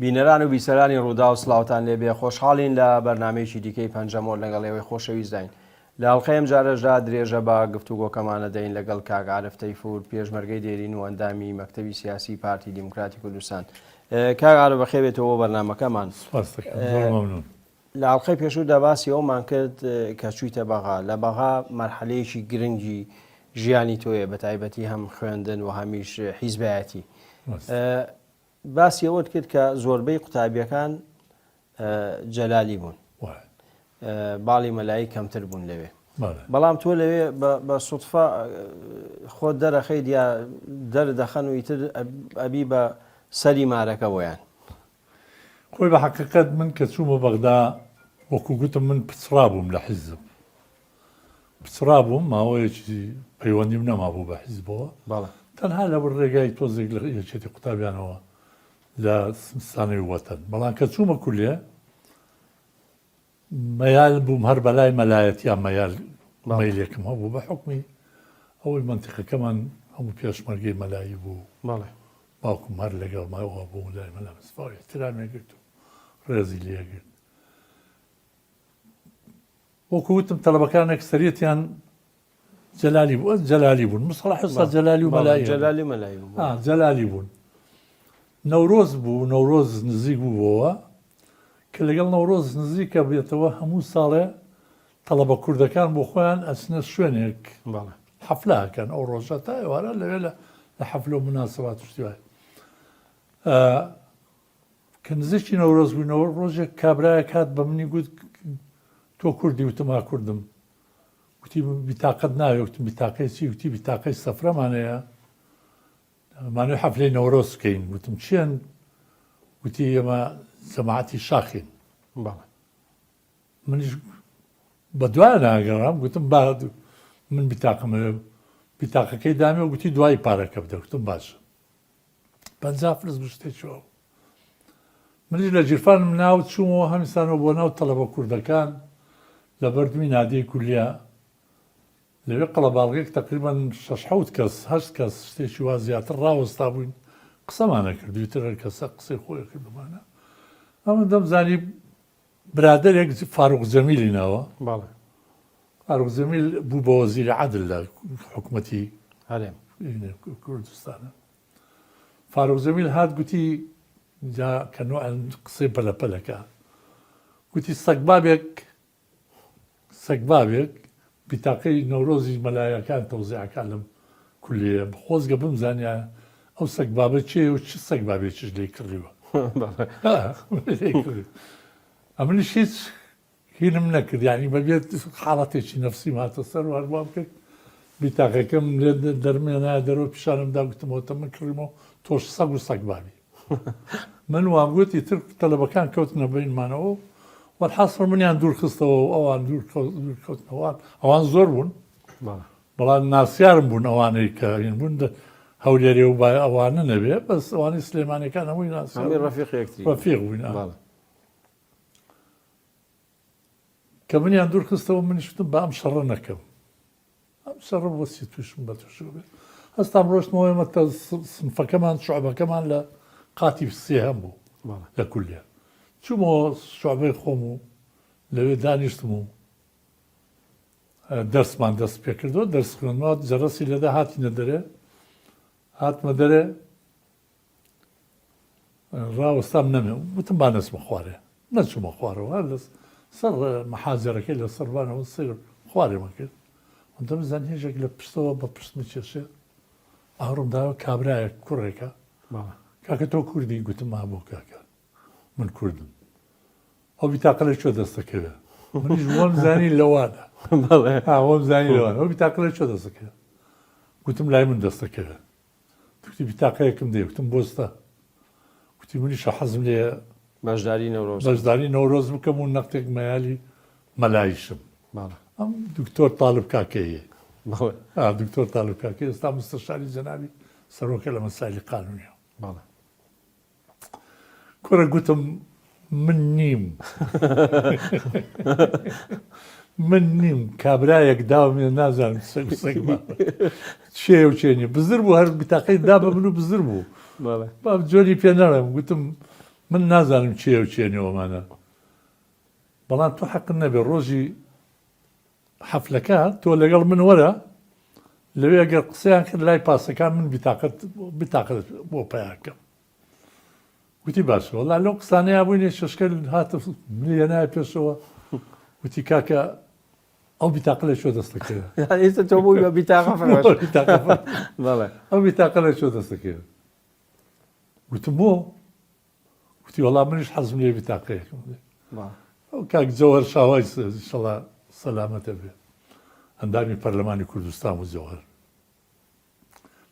بینەران و بیسەرانی ڕووداو سڵاوتان لێبێ خۆشحاڵین لە بەرنامەیەکی دیکەی پەنجەمۆر لەگەڵ ئێوەی خۆشەویستداین لە ئەڵقەی ئەمجارەشدا درێژە بە گفتوگۆکەمان ئەدەین لەگەڵ کاک عارف تەیفور پێشمەرگەی دێرین و ئەندامی مەکتەبی سیاسی پارتی دیموکراتی کوردستان کاک عارف بەخێربێتەوە بۆ بەرنامەکەمان. سپاست دەکەم زۆر مەمنون. لە ئەڵقەی پێشوودا باسی ئەومان کرد کە چوویتە بەغا، لە بەغا مەرحەلەیەکی گرنگی ژیانی تۆیە بە تایبەتی هەم خوێندن و هەمیش حیزبایەتی. باسی ئەوەت کرد کە زۆربەی قوتابیەکان جەلالی بوون باڵی مەلایی کەمتر بوون لەوێ بەڵام تۆ لەوێ بە سوتفە خۆت دەرەخەیت یا دەردەخەن و ئیتر ئەبی بە سەری مارەکە بۆیان. خۆی بە حەقیقەت من کە چوومە بەغدا وەکو گوتم من پچڕابووم لە حیزب پچڕابووم ماوەیەکی پەیوەندیم نەمابوو بە حیزبەوە تەنها لە ڕێگای تۆزێک لە یەکێتی قوتابیانەوە لە سانەوی وەتەن بەڵام کە چوومە کولیە مەیال بووم هەر بەلای مەلایەتیا مەیال مەیلێکم هەبوو بە حوکمی ئەوەی مەنتیقەکەمان هەموو پێشمەرگەی مەلایی بوو باوکم هەر لەگەڵ ماوە بوو لای مەلا مستەفا و ئیحترامی گرت و ڕێزی لێگرت وەکو وتم تەلەبەکان ئەکسەریەتیان جەلالی بوو جەلالی بوون مسەڵح حسا جەلالی و مەلایی جەلالی مەلایی بوون جەلالی بوون نەورۆز بوو نەورۆز نزیک بووەوە کە لەگەڵ نەورۆز نزیکە بێتەوە هەموو ساڵێ تەڵەبە کوردەکان بۆ خۆیان ئەچنە شوێنێک حەفلاکەن ئەو ڕۆژە تا ئێوارە لەوێ لە لە حەفلە و مناسبات شتی وایە کە نزیکی نەورۆز بووینەوە ڕۆژێک کابرایەک هات بە منی گوت تۆ کوردی وتم ها کوردم گوتی بیتاقەت ناوێ وتم بیتاقەی چی وتی بیتاقەی سەفرەمان هەیە مانوی حەفلەی نەورۆز بکەین وتم چێن وتی ئێمە جەماعەتی شاخین بەڵێ منیش بە دوای ناگەڕام گوتم با من بیتاقم هەیە بیتاقەکەی دامێ و گوتی دوای پارەکە بدە گوتم باشە 50 فلس بوو شتێکی وا بوو منیش لە گیرفانم ناو چوومەوە هەمیسانەوە بۆ ناو تەڵەبە کوردەکان لە بەردمی نادیەی کولیە لەوێ قەڵەباڵغێک تەقریبەن شەش حەوت کەس هەشت کەس شتێکی وا زیاتر ڕاوەستا بووین قسەمان ئەکرد ئیتر هەر کەسە قسەی خۆی ئەکرد ومانە ئەمن دەمزانی برادەرێک فاروق جەمیلی ناوە بەڵێ فاروق جەمیل بوو بە وەزیری عەدل لە حکومەتی هەرێم کوردستانە فاروق جەمیل هات گوتی جا کە نوع قسەی پەلەپەلەکە گوتی سەگبابێک سەگبابێک بیتاقەی نەورۆزی مەلایەکان تەوزیعەکان لەم کولیەیە خۆزگە بمزانیایە ئەو سەگبابە کێیە و چ سەگبابێکیش لێی کڕیوە ئەمنیش هیچ هینم نەکرد یعنی بەبێت حاڵەتێکی نەفسیم هاتە سەر و هەروام کرد بیتاقەکەم لێ دەرمێنا دەرەوە پیشانم دا گوتم ئەوەتە من کڕیمەوە تۆش سەگ و سەگبابی من وام گوت ئیتر تەلەبەکان کەوتنە بەینمانەوە و وەلحاسڵ منیان دوور خستەوە و ئەوان دوور کەوتنەوە ئەوان زۆر بوون بەڵام ناسیارم بوون ئەوانەی کە هین بوون هەولێرێ و با ئەوانە نەبێ بەس ئەوانەی سلێمانەکان هەمووی ناسیار ڕەفیق یەکتری ڕەفیق بووین کە منیان دوور خستەوە منیش وتم با ئەم شەڕە نەکەم ئەم شەڕە بۆ چی تووشم بە تووشەوە بێت هەستام ڕۆشتمەوە ئێمە سنفەکەمان شعبەکەمان لە قاتی سێهەم بوو لە کولیە چوومەوە شعبەی خۆم و لەوێ دانیشتم و دەرسمان دەست پێکردەوە دەرس خوێندمەوە جەرەسی لێدا هاتینە دەرێ هاتمە دەرێ ڕاوەستام نەمێ وتم با نەچمە خوارێ نەچوومە خوارەوە هەر لە سەر مەحاجەرەکەی لە سەربانەوە سەیر خوارێمە کرد وتم زان هێژێک لە پشتەوە بە پشتم کێشێ ئاڕم داوە کابرایەک کوڕێکە کاکە تۆ کوردی گوتم ما بۆ کاکە من کوردم ئەو بیتاقە لە کوێ دەستەکەوێ منیش وەم زانی لەوانە وەم زانی لەوانە ئەو بیتاقە لە کوێ دەستەکەوێ گوتم لای من دەستەکەوێ گوتی بیتاقەیەکم دێ گوتم بۆستە گوتی منیشە حەزم لێ بەشداری نەورۆز بەشداری نەورۆز بکەم و نەختێک مەیالی مەلایشم ئەم دکتۆر تاالب کاکەیە دکتۆر تاالب کاکە ئێستا مستەشاری جەنابی سەرۆکە لە مەسایلی قانونیە کوڕە گوتم من نیم من نیم کابرایەک داوم نازانم سەگ سەگ چێ و چێنی بزر بوو هەر بتاقەی دا بە من و بزر بوو جۆری پێ نەڵێم گوتم. من نازانم کێیە و کێ نیە ئەمانە بەڵام تۆ حەقت نەبێ ڕۆژی حەفلەکە تۆ لەگەڵ من وەرە لەوێ گەر قسەیان کرد لای پاسەکان من بیتاقەت بیتاقەت بۆ پیاکەم وتی باشە وەڵا لەو قسانەیا بووینێ شەشکە هاتە منی هێنایە پێشەوە وتی کاکە ئەو بیتاقە لە کوێ دەستەکەوێ ئێستا تۆ بووی بە بیتاقە فرۆش بیتاقە بەڵێ ئەو بیتاقە لە کوێ دەستەکەوێ وتم بۆ وتی وەڵا منیش حەزم لێ بیتاقەیەکم لێ ئەو کاک جەوهەر شاوای ئینشەڵا سەلامەتە بێ ئەندامی پەرلەمانی کوردستان و جەوهەر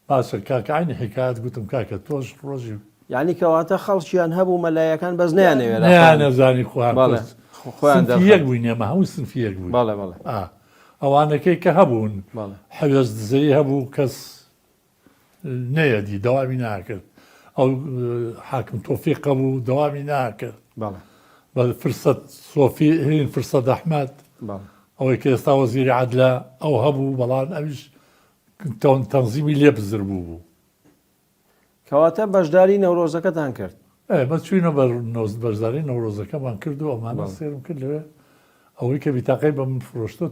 باشە کاکە عەینی حیکایەت گوتم کاکە تۆش ڕۆژی. یانی کەواتە خەڵکیان هەبوو مەلایەکان بەس نەیانەوێرا نەیانەزانی خۆیان بەڵێ خۆیان سنفی یەک بووین ئێمە هەموو سنفی یەک بووین بەڵێ بەڵێ ئا ئەوانەکەی کە هەبوون بەڵێ حەوێز دزەیی هەبوو کەس نەیەدی دەوامی ناکرد ئەو حاکم تۆفیق هەبوو دەوامی ناکرد بەڵێ بە فرسەت سۆفی هین فرسەت ئەحمەد بەڵێ ئەوەی کە ئێستا وەزیری عەدلە ئەو هەبوو بەڵام ئەویش تەنزیمی لێ بزر بوو بوو. کەواتە بەشداری نەورۆزەکەتان کرد؟ ئێ بە چوینە بەر بەشداری نەورۆزەکەمان کرد و ئەمانە سێرم کرد لەوێ ئەوەی کە بیتاقەی بە من فرۆشتۆ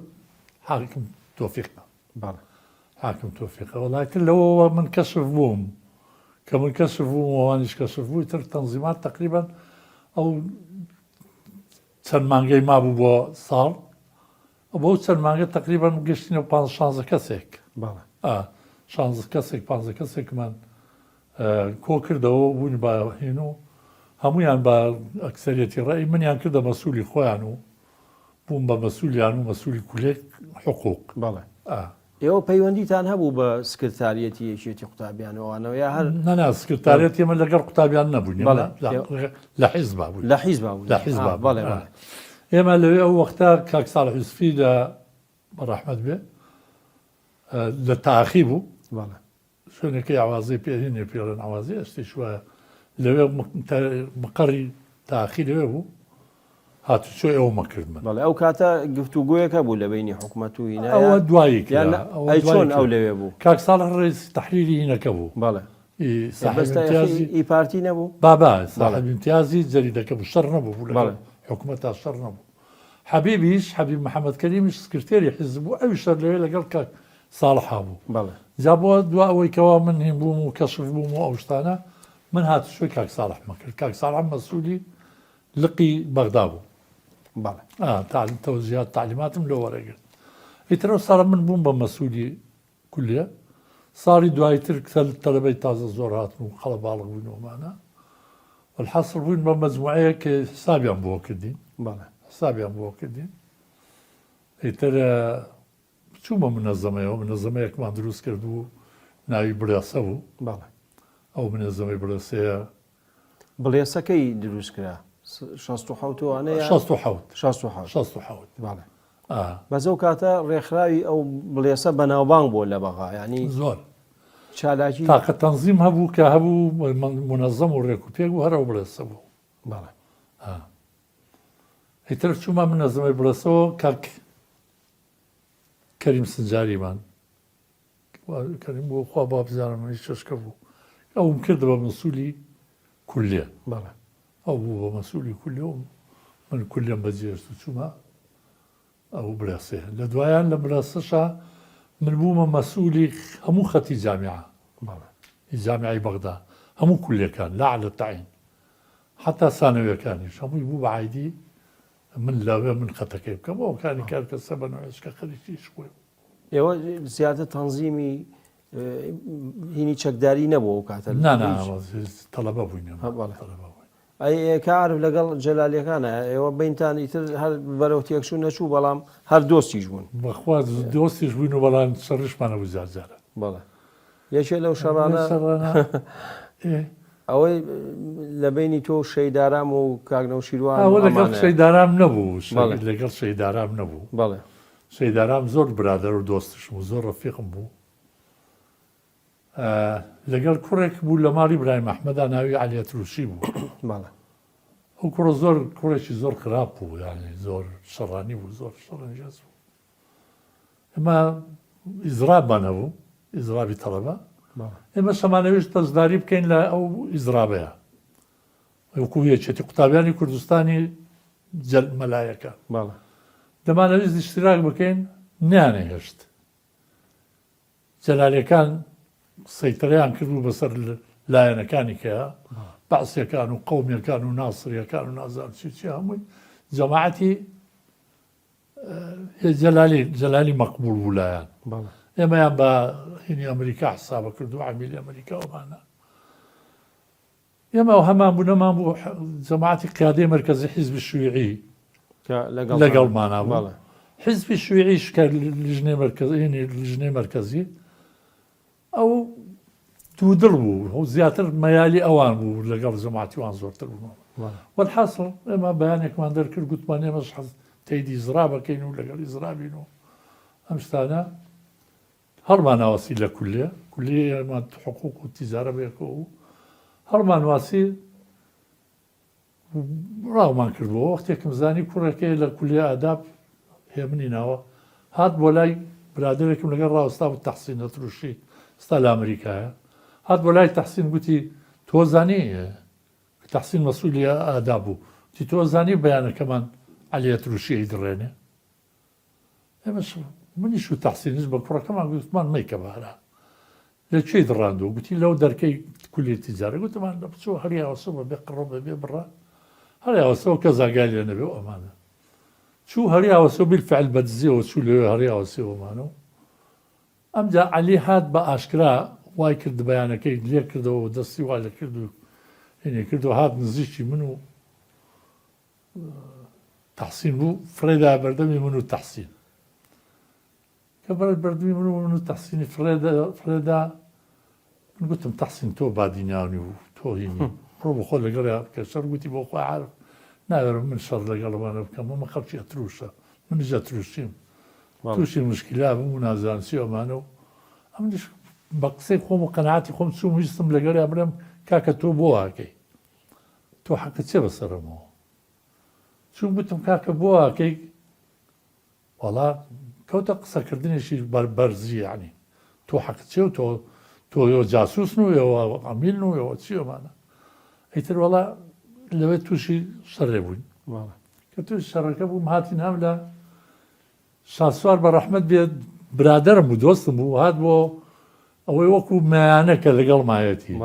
حاکم تۆفیقە. بەڵێ. حاکم تۆفیقە وەڵای تر لەوەوە من کەشف بووم کە من کەشف بووم ئەوانیش کەشف بووی تر تەنزیمات تقریبا ئەو چەند مانگەی مابوو بۆ ساڵ بەو چەند مانگە تەقریبەن گەشتینە پانزە شانزە کەسێک. بەڵێ. ئا، شانزە کەسێک پانزە کەسێکمان کۆ کردەوە و بووین بە هین و هەموویان بە ئەکسەریەتی ڕەئی منیان کردە مەسوولی خۆیان و بووم بە مەسوولیان و مەسوولی کولێک حقووق. بەڵێ. ئا. ئێوە پەیوەندیتان هەبوو بە سکرتاریەتی یەکێتی قوتابیان و ئەوانەوە یا هەر؟ نا نا سکرتاریەتی ئێمە لەگەڵ قوتابیان نەبووین. بەڵێ. ئێمە لە حیزبا بووین. لە حیزبا بووین. لە حیزبا ئا، بووین. بەڵێ ئا. بەڵێ. ئێمە لەوێ ئەو وەختە کاک ساڵح یوسفی لە بە ڕەحمەت بێ لە تاخی بوو. بەڵێ. شوێنەکەی عەوازەی پێ هینێ پێڵێن عەوازەی ئەشتێکی وایە لەوێ مقەڕی تاخی لەوێ بوو هاتوچۆی ئەومە کرد من. بەڵێ ئەو کاتە گفتوگۆیەک هەبوو لە بەینی حکومەت و هینا ئەوە دوایی کرا یان ئەوە ئەی دوایی چۆن ئەو کرا. لەوێ بوو؟ کاک ساڵح ڕئیسی تەحریری هینەکە بوو. بەڵێ. ئی ساحب بەس تا ئیمتیازی ئی پارتی نەبوو؟ بابا بەڵێ. ساحب ئیمتیازی جەریدەکە بوو شەڕ نەبوو بوو لەگەڵ بەڵێ. حکومەتا شەڕ نەبوو. حەبیبیش حەبیب محەمەد کەریمیش سکرتێری حیزب بوو ئەویش هەر لەوێ لەگەڵ کاک ساڵحا بوو. بەڵێ. جا بۆ دوا ئەوەی کەوا من هین بووم و کەشف بووم و ئەو شتانە من هاتوچۆی کاک ساڵحمە کرد. کاک ساڵح مەسوولی لقی بەغدا بوو. بەڵێ. ئا تەعلیم تەوجیهات تەعلیماتم لۆ وەرەگرت. ئیتر ئەو ساڵە من بووم بە مەسوولی کولیە. ساڵی دوایی تر کە تەلەبەی تازە زۆر هاتن و قەڵەباڵغ بووین و ئەمانە. وەلحاسڵ بووین بە مەجموعەیەک کە حسابیان بۆ کردین. بەڵێ. حسابیان بۆ کردین. ئیتر چوومە منەزەمەیەوە، منەزەمەیەکمان دروست کرد بوو ناوی بڵێسە بوو. بەڵێ. ئەو منەزەمەی بڵێسەیە بڵێسە کەی دروست کرا؟ 67 وانە یا؟ 67. 67. 67. بەڵێ. ئا. بەس ئەو کاتە ڕێکخراوی ئەو بڵێسە بەناوبانگ بووە لە بەغا یانی زۆر. چالاکی تاقە تەنزیم هەبوو کە هەبوو مونەزەم و ڕێک و پێک بوو هەر ئەو بڵێسە بوو. بەڵێ. ئا. ئیتر چوومە منەزەمەی بڵێسەوە کاک کەریم سنجاریمان کەریم بۆ خوا با بزانم منی چەشکە بوو ئەوم کرد بە مەسوولی کولیە بەڵێ ئەو بوو بە مەسوولی کولیە و من کولیەم بەجێهێشت و چوومە ئەو بلاسێ لە دوایان لە بلاسەشا من بوومە مەسوولی هەموو خەتی جامیعە بەڵێ جامیعەی بەغدا هەموو کولیەکان لا علی التعین حتا سانەویەکانیش هەمووی بوو بە عایدی من لەوێ من خەتەکەی بکەم ئەو کانی کار کەسە بە نوێژکە خەریکی ئیش خۆی بوو. ئێوە زیاتر تەنزیمی هینی چەکداری نەبوو ئەو کاتە؟ نا نا تەڵەبە بووین ئێمە. بەڵێ. تەڵەبە بووین. ئەی کە عارف لەگەڵ جەلالیەکانە ئێوە بینتان ئیتر هەر بەرەو تێکچوون نەچوو بەڵام هەر دۆستیش بوون. بەخوا دۆستیش بووین و بەڵام شەڕیشمان هەبوو جار جارە. بەڵێ. یەکێ لەو شەڕانە ئەوەی لە بینی تۆ و شەیدارام و کاک نەوشیروان ئەوە لەگەڵ شەیدارام نەبوو لەگەڵ شەیدارام نەبوو بەڵێ شەیدارام زۆر برادەر و دۆستشم و زۆر ڕەفیقم بوو لەگەڵ کوڕێک بوو لە ماڵی برایم ئەحمەدا ناوی عەلیە تروشی بوو بەڵێ ئەو کوڕە زۆر کوڕێکی زۆر خراپ بوو یعنی زۆر شەڕانی بوو زۆر شەڕەنگێز بوو ئێمە ئیزرابمان هەبوو ئیزرابی تەڵەبە ئێمە شەمانەویست بەشداری بکەین لە ئەو ئیزرابەیە. وەکو یەکێتی قوتابیانی کوردستانی جەل مەلایەکە دەمانەویست ئیشتراک بکەین نیانەهێشت جەلالیەکان سەیتەرەیان کردبوو بەسەر لایەنەکانی کە بەعسیەکان و قەومیەکان و ناسریەکان و نازانم چی چی هەمووی جەماعەتی جەلالی جەلالی مەقبول بوو لایان ئێمەیان بە هینی ئەمریکا حسابە کرد و عەمیلی ئەمریکا ئەوانە ئێمە هەمان بوو نەمان بوو جەماعەتی قیادەی مەرکەزی حیزبی شیوعی لەگەڵمانا بوو حیزبی شیوعیش کە لیژنەی مەرکەزی لیژنەی مەرکەزی ئەو دوودڵ بوو ئەو زیاتر مەیالی ئەوان بوو لەگەڵ جەماعەتی وان زۆرتر بوو وەلحاسڵ ئێمە بەیانێکمان دەرکرد گوتمان ئێمەش حەز تەیدی زرابەکەین و لەگەڵی زرابین و ئەم شتانە هەڵمانئاواسی لە کولیە، کولیەی ئێمە حقوق و تیجارە بەیەکەوە بوو، هەڵمانواسی ڕاومان کردبووە، وەختێکم زانی کوڕێک هەیە لە کولیە ئاداب هێمنی ناوە، هات بۆ لای برادەرێکم لەگەڵ ڕاوەستا بوو تەحسین ئەتروشی ئێستا لە ئەمریکایە، هات بۆ لای تەحسین گوتی تۆ زانی تەحسین مەسئولی ئاداب بوو، گوتی تۆ زانی بەیانەکەمان عەلی ئەتروشی ئەیدڕێنێ؟ ئێمەش منیش و تەحسینیش بە کوڕەکەمان گوتمان مەیکە بارە لە کوێی دڕاندووە گوتی لەو دەرکەی کولی تیجارە گوتمان لە بچۆ هەریاوەسەوە بە بێ قڕۆ بە بێ بڕە هەریاوەسەوە کە زاگای لێ نەبێ و ئەمانە چوو هەریاوەسەوە بیلفعل بە دزیەوە چوو لەوێ هەریاوەسەوەمانەوە ئەمجا عەلی هات بە ئاشکرا وای کرد بەیانەکەی لێ کردەوە و دەستی وا لە کرد و هینی کرد و هات نزیکی من و تەحسین بوو فڕێدا بەردەمی من و تەحسین کە بەر بەردمی من و من و تەحسینی فڕێدا فڕێدا من گوتم تەحسین تۆ بادینانی و تۆ هینی بڕۆ بۆ خۆ لەگەڵیا بکە شەڕ گوتی بۆ خۆی عارف ناوێرم من شەڕ لەگەڵمانە بکەم ئەمە خەڵکی ئەتروشە منیش ئەتروشیم تووشی مشکلا بووم و نازانم چی ئەمانە و ئەمنیش بە قسەی خۆم و قەناعەتی خۆم چووم ویستم لەگەڵیا بڵێم کاکە تۆ بۆ واکەی تۆ حەقت چیە بەسەرمەوە چووم گوتم کاکە بۆ ئاکەی وەڵا کەوتە قسەکردنێکی بەرزی یعنی تۆ حەقت چیە و تۆ تۆ ئێوە جاسوسن و ئێوە عەمیلن و ئێوە چی ئەمانە ئیتر وەڵا لەوێ تووشی شەڕێ بووین کە تووشی شەڕەکە بووم هاتین هەم لە شاسوار بە ڕەحمەت بێت برادەرم بوو دۆستم بوو هات بۆ ئەوەی وەکو مەیانە کە لەگەڵ مایەتی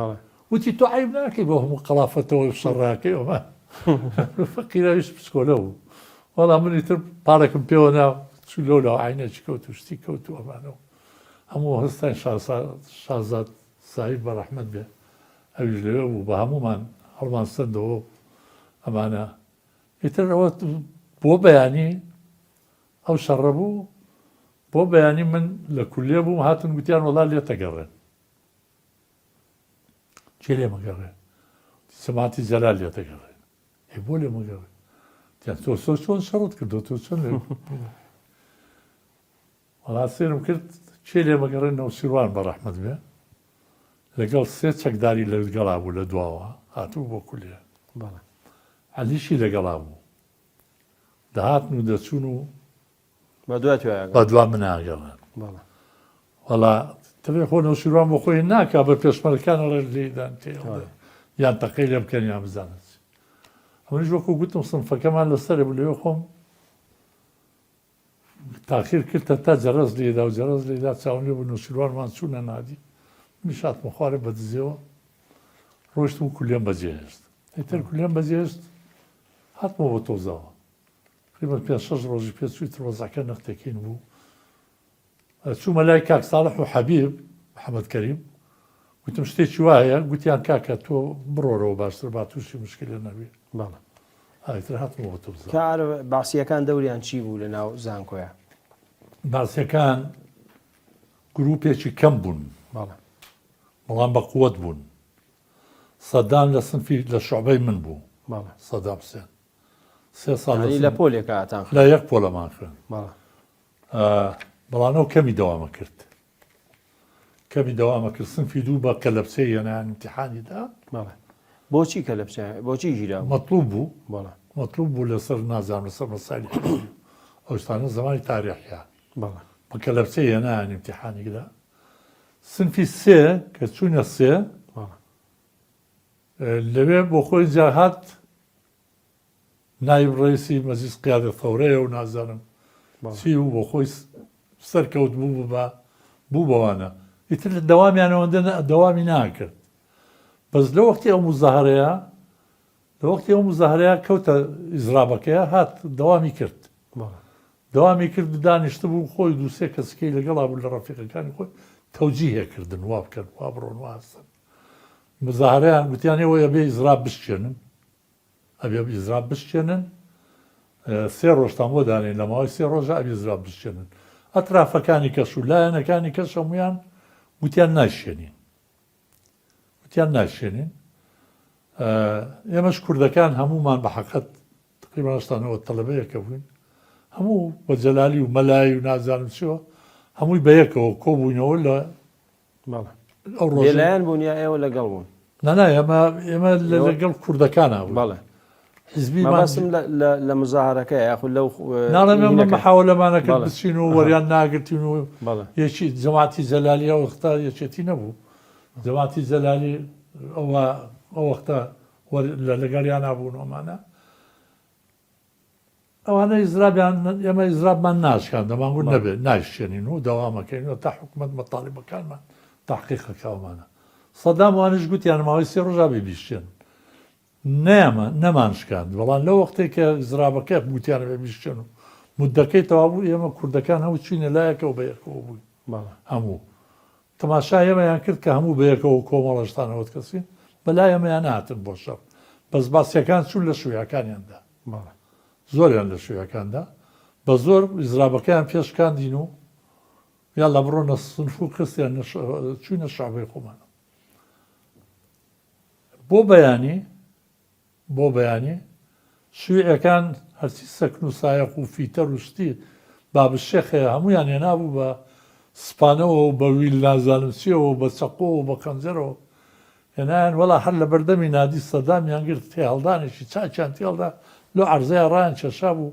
وتی تۆ عیب ناکەی بۆ هەموو قەڵافەتەوە شەڕاکەی ئەمە فەقیراویش پچکۆلە بوو وەڵا منی تر پاڵێکم پێوە نا چوو لەو لەو عینێکی کەوت و شتی کەوت و ئەمانە و هەموو هەستان شازاد ساهیب بە ڕەحمەت بێ ئەویش لەوێ بوو بە هەموومان هەڵمان سەندەوە ئەمانە ئیتر ئەوە بۆ بەیانی ئەو شەڕە بوو، بۆ بەیانی من لە کولیە بووم هاتن گوتیان وەڵا لێتەگەڕێن. کێ لێمەگەڕێ؟ جەماعەتی جەلال لێتەگەڕێ. ئێ بۆ لێمەگەڕێ؟ گوتیان تۆ تۆ چۆن شەڕت کردووە تۆ چۆن لێ وەڵا سەیرم کرد کێ لێمەگەڕێ نەوشیروان بە ڕەحمەت بێ لەگەڵ سێ چەکداری لەگەڵا بوو لە دواوە هاتبوو بۆ کولیە. بەڵێ. عەلیشی لەگەڵا بوو. دەهاتن و دەچوون و بە دوای تۆ ئەگەڕان. بە دوا منا ئەگەڕان. بەڵێ. وەڵا تەبعی خۆ نەوشیروان بۆ خۆی ناکا بە پێشمەرگەکان ئەڵێ لێی دان تێ بەڵێ. یان تەقەی لێ بکەن یان بزانن چی. ئەمنیش وەکوو گوتم سنفەکەمان لەسەرێ بوو لەوێ خۆم تاخیر کرد تا جەرەس لێدا و جەرەس لێدا چاوم لێ بوو نەوشیروانمان چوونە نادی منیش هاتمە خوارێ بە دزێوە ڕۆیشتم و کولێم بەجێهێشت ئیتر کولێم بەجێهێشت هاتمەوە بۆ تۆزاوە تقریبا پێ شەش ڕۆژی پێ چووی تر وەزعەکە نەختێکین بوو چوومە لای کاک ساڵح و حەبیب محەممەد کەریم گوتم شتێکی وا هەیە گوتیان کاکە تۆ بڕۆرەوە باشتر با تووشی مشکلە نەبی بەڵێ ئیتر هاتمەوە تۆزاوە. کار بەعسییەکان دەوریان چی بوو لە ناو زانکۆیا؟ بەعسییەکان گروپێکی کەم بوون بەڵێ. بەڵام بە قوت بوون. سەدام لە سنفی لە شوعبەی من بوو. بەڵێ. سەدام حوسێن سێ ساڵ یانی لە پۆلێکا ئەتان خوێند؟ لە یەک پۆلەمان خوێند. بەڵێ. بەڵام ئەو کەمی دەوامە کرد. کەمی دەوامە کرد سنفی دوو بە کەلەپچەی هێنایان ئیمتیحانی دا. بەڵێ. بۆچی کەلەپچە بۆچی گیرا بوو؟ مەتڵوب بوو. بەڵێ. مەتڵوب بوو لەسەر نازانم لەسەر مەسایلی حیزبی و ئەو شتانە زەمانی تاریخیا. بەڵێ. بە کەلەپچەی هێنایان ئیمتیحانی دا. سنفی سێ کە چووینە سێ. بەڵێ. لەوێ بۆ خۆی جا هات نایب ڕئیسی مەجلیس قیادە ثەورەیە و نازانم چی و بۆ خۆی سەرکەوت بوو بە بوو بەوانە ئیتر لە دەوامیان ئەوەندە دەوامی ناکرد بەس لە وەختی ئەو مزاهرەیە لە وەختی ئەو مزاهرەیە کەوتە ئیزرابەکەیە هات دەوامی کرد دەوامی کرد دانیشتبوو خۆی دووسێ کەسەکەی لەگەڵا بوو لە ڕەفیقەکانی خۆی تەوجیهێ کردن وا بکەن وا بڕۆن وا هەستن مزاهرەیان گوتیان ئێوە ئەبێ ئیزراب بشکێنن ئەبێ ئیزراب بشکێنن سێ ڕۆژتان بۆ دانێن لە ماوەی سێ ڕۆژە ئەبێ ئیزراب بشکێنن ئەترافەکانی کەش و لایەنەکانی کەش هەمویان گوتیان ناشێنین گوتیان ناشێنین ئێمەش کوردەکان هەمومان بە حەقەت تقریبا هەشتانەوە تەلەبەیەکە بووین هەموو بە جەلالی و مەلای و نازانم چیەوە هەمووی بەیەکەوە کۆبووینەوە لە ئەو ڕۆژە بێلایەن بوون یا ئێوە لەگەڵ بوون؟ نا نا ئێمە ئێمە لەگەڵ کوردەکانا بووین. بەڵێ. حزبی مەبەستم لە مزاهرەکە یاخود لەو ناڵێم ئێمە محاولەمانە کرد بچین و وەریان ناگرتین و یەکی جەماعەتی جەلالی ئەو وەختە یەکێتی نەبوو جەماعەتی جەلالی ئەوە ئەو وەختە لەگەڵیانا بوون ئەمانە ئەوانە ئیزرابیان ئێمە ئیزرابمان ناشکاند دەمانگوت نەبێت نایشکێنین و دەوامەکەین و تا حکومەت مەتاڵیبەکانمان تەحقیق ئەکا ئەوانە سەدام وانیش گوتیان ماوەی سێ ڕۆژا بێ بیشکێن نەیامان نەمان شکاند بەڵام لەو وەختێک کە ئیزرابەکە گوتیان بێ بیشکێن و مدەکەی تەواو بوو ئێمە کوردەکان هەموو چوینە لایەکەوە بە یەکەوە بووین هەموو تەماشای ئێمەیان کرد کە هەموو بەیەکەوە کۆمەڵە شتانەوەت کەسین بەلای ئێمەیان نەهاتن بۆ شەڕ بەس باسیەکان چوون لە شویعەکانیان دا زۆریان لە شویعەکان دا بە زۆر ئیزرابەکەیان پێ شکاندین و یالا بڕۆنە سنف و خستیان چوینە شعبەی خۆمان بۆ بەیانی بۆ بەیانی، شیوعیەکان هەرچی سەکن و سایەق و فیتەر و شتی بابشێخ هەیە هەموویان هێنابوو بە سپانەوە و بە ویل نازانم چیەوە و بە چەقۆ و بە خەنجەرەوە هێنایان وەڵا هەر لە بەردەمی نادی سەدامیان گرت تێهەڵدانێکی چاکیان تێهەڵدا لۆ عەرزەیا ڕایان کێشابوو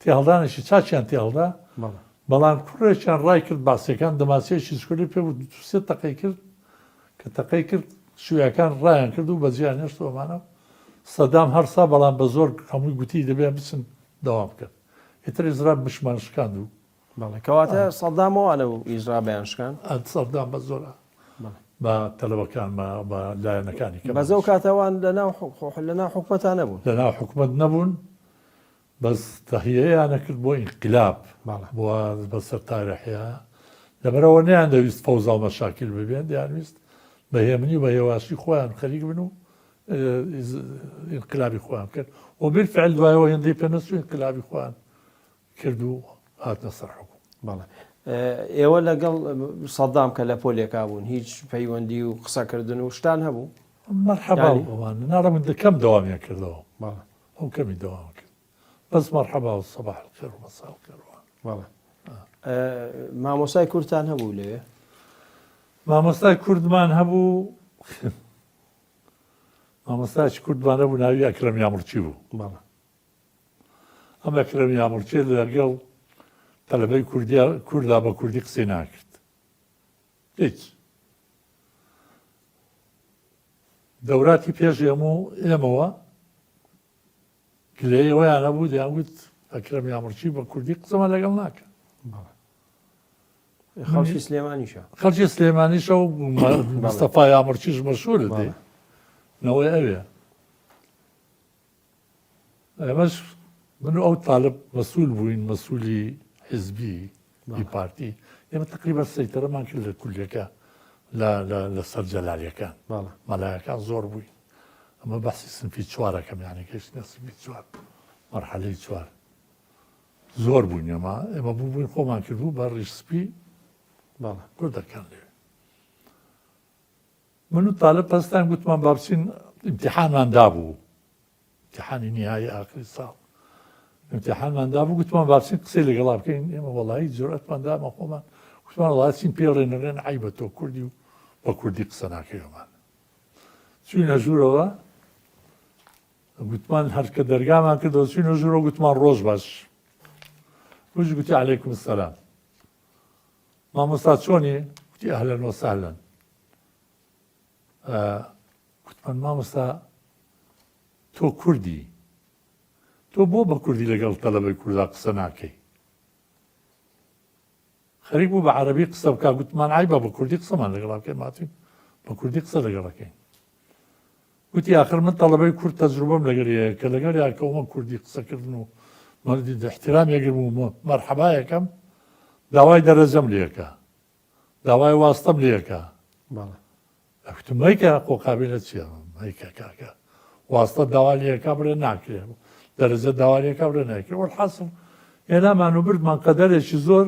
تێهەڵدانێکی چاکیان تێهەڵدا بەڵام کوڕێکیان ڕای کرد بەعسیەکان دەمانچەیەکی چکۆلەی پێ بوو دوو سێ تەقەی کرد کە تەقەی کرد شویعەکان ڕایان کرد و بەجێیان هێشت و ئەمانە و سەدام هەرسا بەڵام بە زۆر هەمووی گوتی دەبێ بچن دەوام بکەن ئیتر ئیزراب مشمان شکاند و بەڵێ کەواتە سەدام ئەوانە و ئیزرابیان شکان سەدام بە زۆر بە تەلەبەکان بە لایەنەکانی کە بەزەو کاتەوان لەناو لەناو حکومەتا نەبوون لەناو حکومەت نەبوون بەس تەهیەیان ئەکرد بۆ ئینقلاب بۆ بەسەر تارەحیا لەبەرئەوە نەیان دەویست فەوزا و مەشاکیل ببێن دەیانویست بە هێمنی و بە هێواشی خۆیان خەریک بن و ئینقلابی خۆیان بکەن و بالفعل دوایەوە هێندەی پێ نەچوو ئینقلابی خۆیان کرد و هاتنە سەر حکوم. بەڵێ ئێوە لەگەڵ سەدام کە لە پۆلێکا بوون هیچ پەیوەندی و قسەکردن و شتان هەبوو؟ مەرحەبا ئەوانە ناڵێم کەم دەوامیان کردەوە. بەڵێ ئەو کەمی دەوام کرد بەس مەرحەبا و صباح الخير و مساء الخير بەڵێ مامۆستای کوردتان هەبوو لەوێ؟ مامۆستای کوردمان هەبوو مامۆستایکی کوردمان هەبوو ناوی ئەکرەم یامڕچی بوو بەڵێ ئەم ئەکرەم یامڕچی لەگەڵ تەلەبەی کوردیا کوردا بە کوردی قسەی ناکرد هیچ دەوراتی پێش ئێمە و ئێمەوە گلەیی ئەوەیان هەبوو دەیانگوت ئەکرەم یامڕچی بە کوردی قسەمان لەگەڵ ناکە. خەڵکی سلێمانیشە. خەڵکی سلێمانیشە و مستەفا یامڕچیش مەشهورە دێ نەوەی ئەوێ. ئێمەش من و ئەو تالب مەسول بووین مەسولی حزبی ی پارتی ئێمە تقریبا سەیتەرەمان کرد لە کولیەکە لەسەر جەلالیەکان مەلایەکان زۆر بووین ئەمە بەحسی سنفی چوارەکەم یانە گەشتە سنفی چوار مەرحەلەی چوار زۆر بووین ئێمە ئێمە بوو بووین خۆمان کردبوو بە ڕیش سپی کوردەکان لێ من و تالب پەستان گوتمان با بچین ئیمتیحانمان دابوو امتحانی نهایی ئاخری ساڵ امتحانمان دابوو گوتمان با بچین قسەی لەگەڵا بکەین ئێمە وەڵایی جورئەتمان دامە خۆمان گوتمان وەڵا چین پێڵێن نەڵێن عەیبە تۆ کوردی و بە کوردی قسە ناکەیەوەمان چوینە ژوورەوە گوتمان هەرکە دەرگامان کردەوە چوینە ژوورەوە گوتمان ڕۆژ باش وش گوتی عەلەیکم السلام مامۆستا چۆنی گوتی ئەهلەن وسەهلەن. گوتمان مامۆستا تۆ کوردی تۆ بۆ بە کوردی لەگەڵ تەلەبەی کوردا قسە ناکەی؟ خەریک بوو بە عەرەبی قسە بکا گوتمان عەیبە بە کوردی قسەمان لەگەڵا بکەین ماتین بە کوردی قسە لەگەڵەکەین گوتی ئاخر من تەڵەبەی کورد تەجروبەم لەگەڵ هەیە کە لەگەڵ یا کەومە کوردی قسەکردن و احترام یەگرم و مەرحەبا یەکەم داوای دەرەجەم لێکە داوای واستەم لێکە ئەکوتم مەیکە خۆ قابیلە چیە مەیکە کاکە واستە داوا لێکا بڵێ ناکرێ دەرەجە داوا لێکا بڵێ ناکرێ وەلحاسڵ هێنامان و بردمان قەدەرێکی زۆر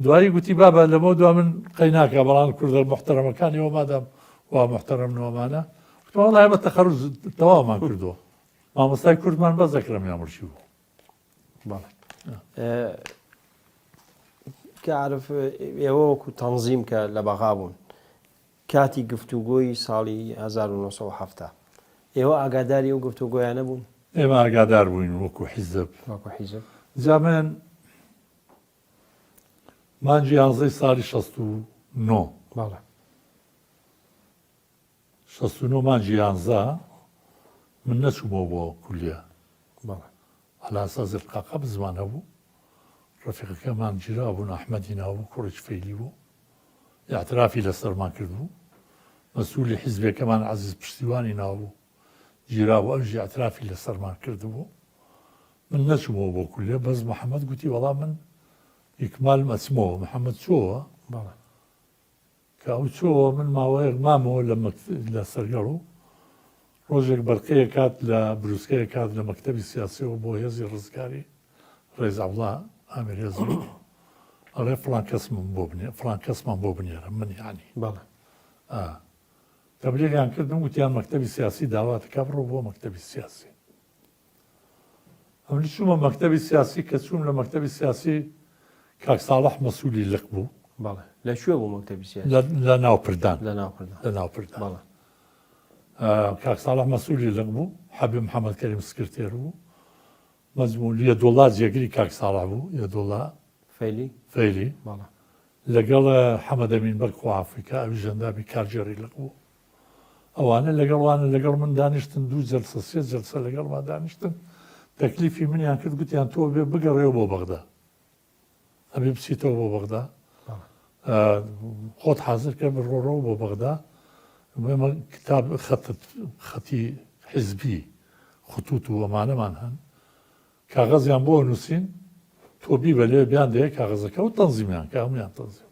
دوایی گوتی بابە لەمە دوا من قەی ناکە بەڵام کوردە محتەرەمەکانی ئەوە مادام وا محتەرەم نۆمانە وتم وەڵا ئێمە تەخەروج تەواومان کردووە مامۆستای کوردمان بەس ئەکرەم یامورچی بوو بەڵێ کە عرف ئێوە وەکو تەنزیم کە لە بەغا بوون کاتی گفتوگۆی ساڵی 1970 ئێوە ئاگاداری ئەو گفتوگۆیانە بوون؟ ئێمە ئاگادار بووین وەکو حیزب وەکو حیزب جا من مانگی یانزەی ساڵی 69 بەڵێ 69 مانگی یانزە من نەچوومەوە بۆ کولیە بەڵێ علی اساس القا قەبزمان هەبوو ڕەفیقەکەمان گیرابوون ئەحمەدی ناوبوو کوڕێکی فەیلی بوو ئیعترافی لەسەرمان کردبوو مەسئولی حیزبێکەمان عەزیز پشتیوانی ناوبوو گیرابوو ئەویش ئیعترافی لەسەرمان کردبوو من نەچوومەوە بۆ کولیە بەس محەمەد گوتی وەڵا من ئیکمالم ئەچمەوە محەمەد چۆوە بەڵێ کە ئەو چۆوە من ماوەیەک مامەوە لە لە سەرگەڵ و ڕۆژێک بەرقەیەک هات لە بروسکەیەک هات لە مەکتەبی سیاسیەوە بۆ هێزی ڕزگاری ڕێز عەبدوڵا ئامیر هێز بوو ئەڵێ فڵان کەسمم بۆ بنێ فڵان کەسمان بۆ بنێرە من یانی بەڵێ ئا تەبلیغیان کردم وتیان مەکتەبی سیاسی داوات کە بڕۆ بۆ مەکتەبی سیاسی ئەمنیش چوومە مەکتەبی سیاسی کە چووم لە مەکتەبی سیاسی کاک ساڵح مەسوولی لق بوو. بەڵێ لە کوێ بوو مەکتەبی سیاسی؟ لە ناوپردان. لە ناوپردان. لە ناوپردان. بەڵێ. کاک ساڵح مەسوولی لق بوو، حەبیب محەمەد کەریم سکرتێر بوو، مەجموع یەدوڵڵا جێگری کاک ساڵح بوو، یەدوڵڵا فەیلی. فەیلی. بەڵێ. لەگەڵ حەمەدەمین بەگ خواحافی کە ئەویش ئەندامی کارگێڕی لق بوو. ئەوانە لەگەڵ وانە لەگەڵ من دانیشتن دوو جەلسە سێ جەلسە لەگەڵما دانیشتن تەکلیفی منیان کرد گوتیان تۆ بێ بگەڕێەوە بۆ بەغدا ئەبێ بچیتەوە بۆ بەغدا خۆت حاضر کە بڕۆڕەوە بۆ بەغدا ئێمە کتاب خەتت خەتی حزبی خطوط و ئەمانەمان هەن کاغەزیان بۆ نووسین تۆ بیبە لێ بیان دەیە کاغەزەکە و تەنزیمیان کە هەمویان تەنزیم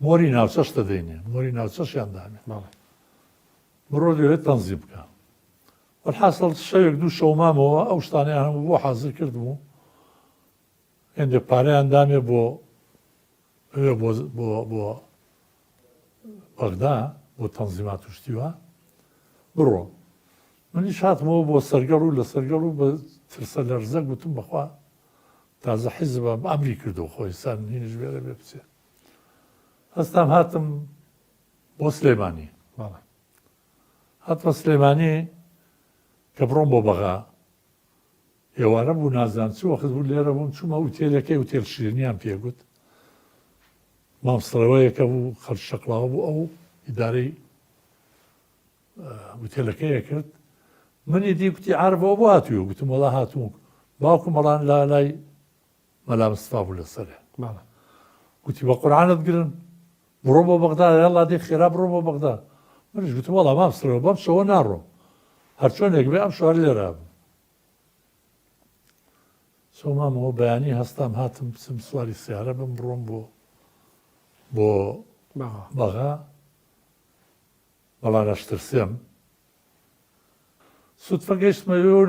مۆری ناوچەش دەدەینێ مۆری ناوچەشیان دامێ بڕۆ لەوێ تەنزیم بکە وەلحاسڵ شەوێک دوو شەو مامەوە ئەو شتانەیان هەموو بۆ حازر کردبوو هێندێک پارەیان دامێ بۆ ئەوێ بۆ بۆ بۆ بەغدا بۆ تەنزیمات و شتی وا بڕۆ منیش هاتمەوە بۆ سەرگەڵ و لە سەرگەڵ و بە ترسە لەرزە گوتم بەخوا تازە حیزب ئەمری کردو خۆ ئینسان هینیش بێرە بێ بچێ هەستام هاتم بۆ سلێمانی هاتمە سلێمانی کە بڕۆم بۆ بەغا ئێوارە بوو نازانم چ وەخت بوو لێرە بووم چوومە ئوتێلەکەی ئوتێل شیرینیان پێ گوت مام سڕەوەیەکە بوو خەڵکی شەقڵاوە بوو ئەو ئیدارەی ئوتێلەکەیە کرد منی دی گوتی عارفەوە بۆ هاتووە گوتم وەڵا هاتووم باوکم بەڵام لا لای مەلا مستەفا بوو لەسەرێ گوتی بە قورعانت گرن بڕۆ بۆ بەغدا یاڵا دێ خێرا بڕۆ بۆ بەغدا منیش گوتم وەڵا مام سرەوە بەم شەوە ناڕۆم هەرچۆنێک بێ ئەم شوار لێرە بم سۆمامەوە بەیانی هەستام هاتم بچم سواری سیارە بم بڕۆم بۆ بۆ بەغا بەڵام ئەشترسێم. سوتفە گەیشتمە ئەوێ و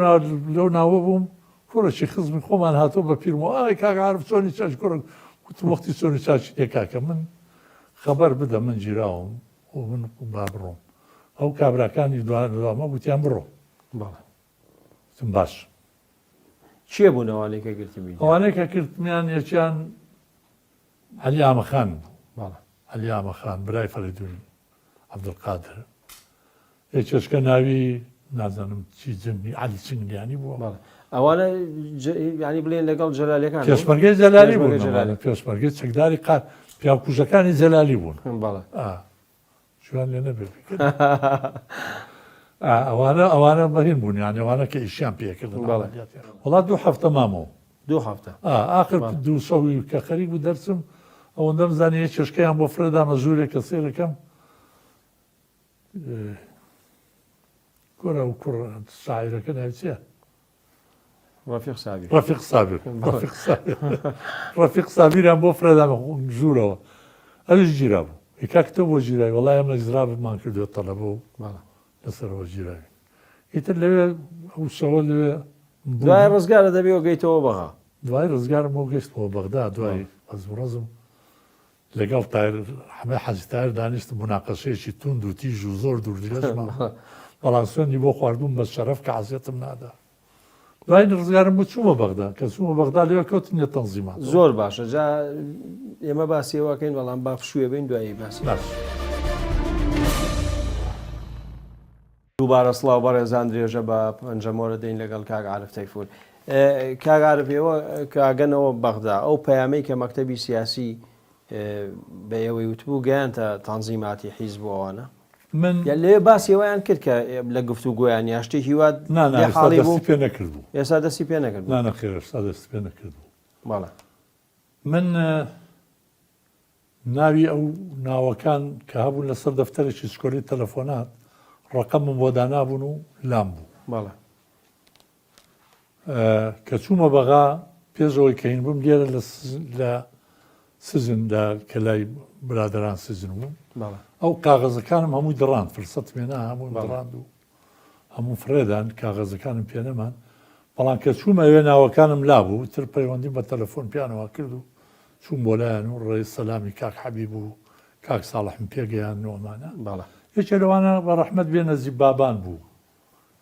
لەو ناوە بووم، کوڕێکی خزمی خۆمان هاتەوە بە پیرمەوە، ئای کاک عارف چۆنی چاکی کوڕە؟ گوتم وەختی چۆنی چاکی نییە کاکە، من خەبەر بدە من گیراوم و من با بڕۆم. ئەو کابراکانی دوامە گوتیان بڕۆ. بەڵێ. گوتم باش. کێ بوون ئەوانەی کە گرتبوویان؟ ئەوانەی کە گرتمیان یەکیان عەلی ئامەخان بوو. بەڵێ. عەلی ئامەخان برای فەرەیدوون عەبدولقادر یەکێشکە ناوی نازانم چی جنگی عەلی چنگلیانی بووە. بەڵێ ئەوانە ینی بڵێن لەگەڵ جەلالەکان پێشمەرگەی جەلالی بوون جەلالی پێشمەرگەی چەکداری قا پیاوکوژەکانی جەلالی بوون بەڵێ. جوان لێ نەبێ ئەوانە ئەوانە بەهین بوون یان ئەوانە کە ئیشیان پێکردن وڵات دوو هەفتە مامەوە دوو هەفتە ئاخر دوو شەوی کە خەریک بوو دەرچم ئەوەندەم زانی یە چێشکەیان بۆ فرەدامە ژوورێک کە سێرەکەم کۆرە و کوڕ شاعیرەکە ناوی چییە؟ ڕەفیق سابیر ڕەفیق سابیر ڕەفیق سابیر ڕەفیق سابیریان بۆ فرەدامە ژوورەوە ئەویش گیرا بوو ئی کاک تۆ بۆ گیراوی وەڵای ئێمە ئیزرابمان کردووە تەلەبە و لەسەرەوە گیراوین ئیتر لەوێ ئەو شەوە لەوێ دوای ڕزگارە دەبێ و گەیتەوە بەغا دوای ڕزگارم بۆ گەشتەوە بەغدا دوای ئەزم و ڕەزم لەگەڵ تایر حەمەی حاجی تایر دانیشتم موناقەشەیەکی توند و تیژ و زۆر دوور درێژمان بوو بەڵام سوێندی بۆ خواردبووم بە شەرەف کە عەزیەتم نادا دوای ڕزگارم بوو چوومە بەغدا کە چوومە بەغدا لەوێ کەوتینە تەنزیمات زۆر باشە جا ئێمە باسی ئەوەکەین بەڵام با پشووێ بین دوایی باسی باش. دووبارە سڵاو بەڕێزان درێژە بە پەنجەمۆرە دەین لەگەڵ کاک عارف تەیفور کاک عارف ئێوە کاگەنەوە بەغدا ئەو پەیامەی کە مەکتەبی سیاسی بە ئێوەی وتبوو گەیانتە تەنزیماتی حیزب و ئەوانە من یا لەوێ باسی ئەوەیان کرد کە لە گفتوگۆیان یا شتێکی وا نا نا لێ ئێستا حاڵی دەستی بوو پێ نەکردبوو ئێستا دەستی پێ نەکردبوو نا نەخێر ئێستا دەستی پێ نەکردبوو بەڵێ من ناوی ئەو ناوەکان کە هەبوون لەسەر دەفتەرێکی چکۆلەی تەلەفۆنات ڕەقەمم بۆ دانابوون و لام بوو. بەڵێ. کە چوومە بەغا پێش ئەوەی کە هین بووم لێرە لە لە سجن لە کە لای برادەران سجن بووم بەڵێ. ئەو کاغەزەکانم هەمووی دڕاند فرسەتم هێنا هەموویم بەڵێ. دڕاند و هەموو فڕێدان کاغەزەکانم پێ نەمان بەڵام کە چوومە ئەوێ ناوەکانم لابوو تر پەیوەندیم بە تەلەفۆن پیانەوە کرد و چووم بۆ لایان و ڕێ سەلامی کاک حەبیب و کاک ساڵحم پێگەیاندن و ئەمانە بەڵێ. یەکێ لەوانە بە ڕەحمەت بێ نەجیب بابان بوو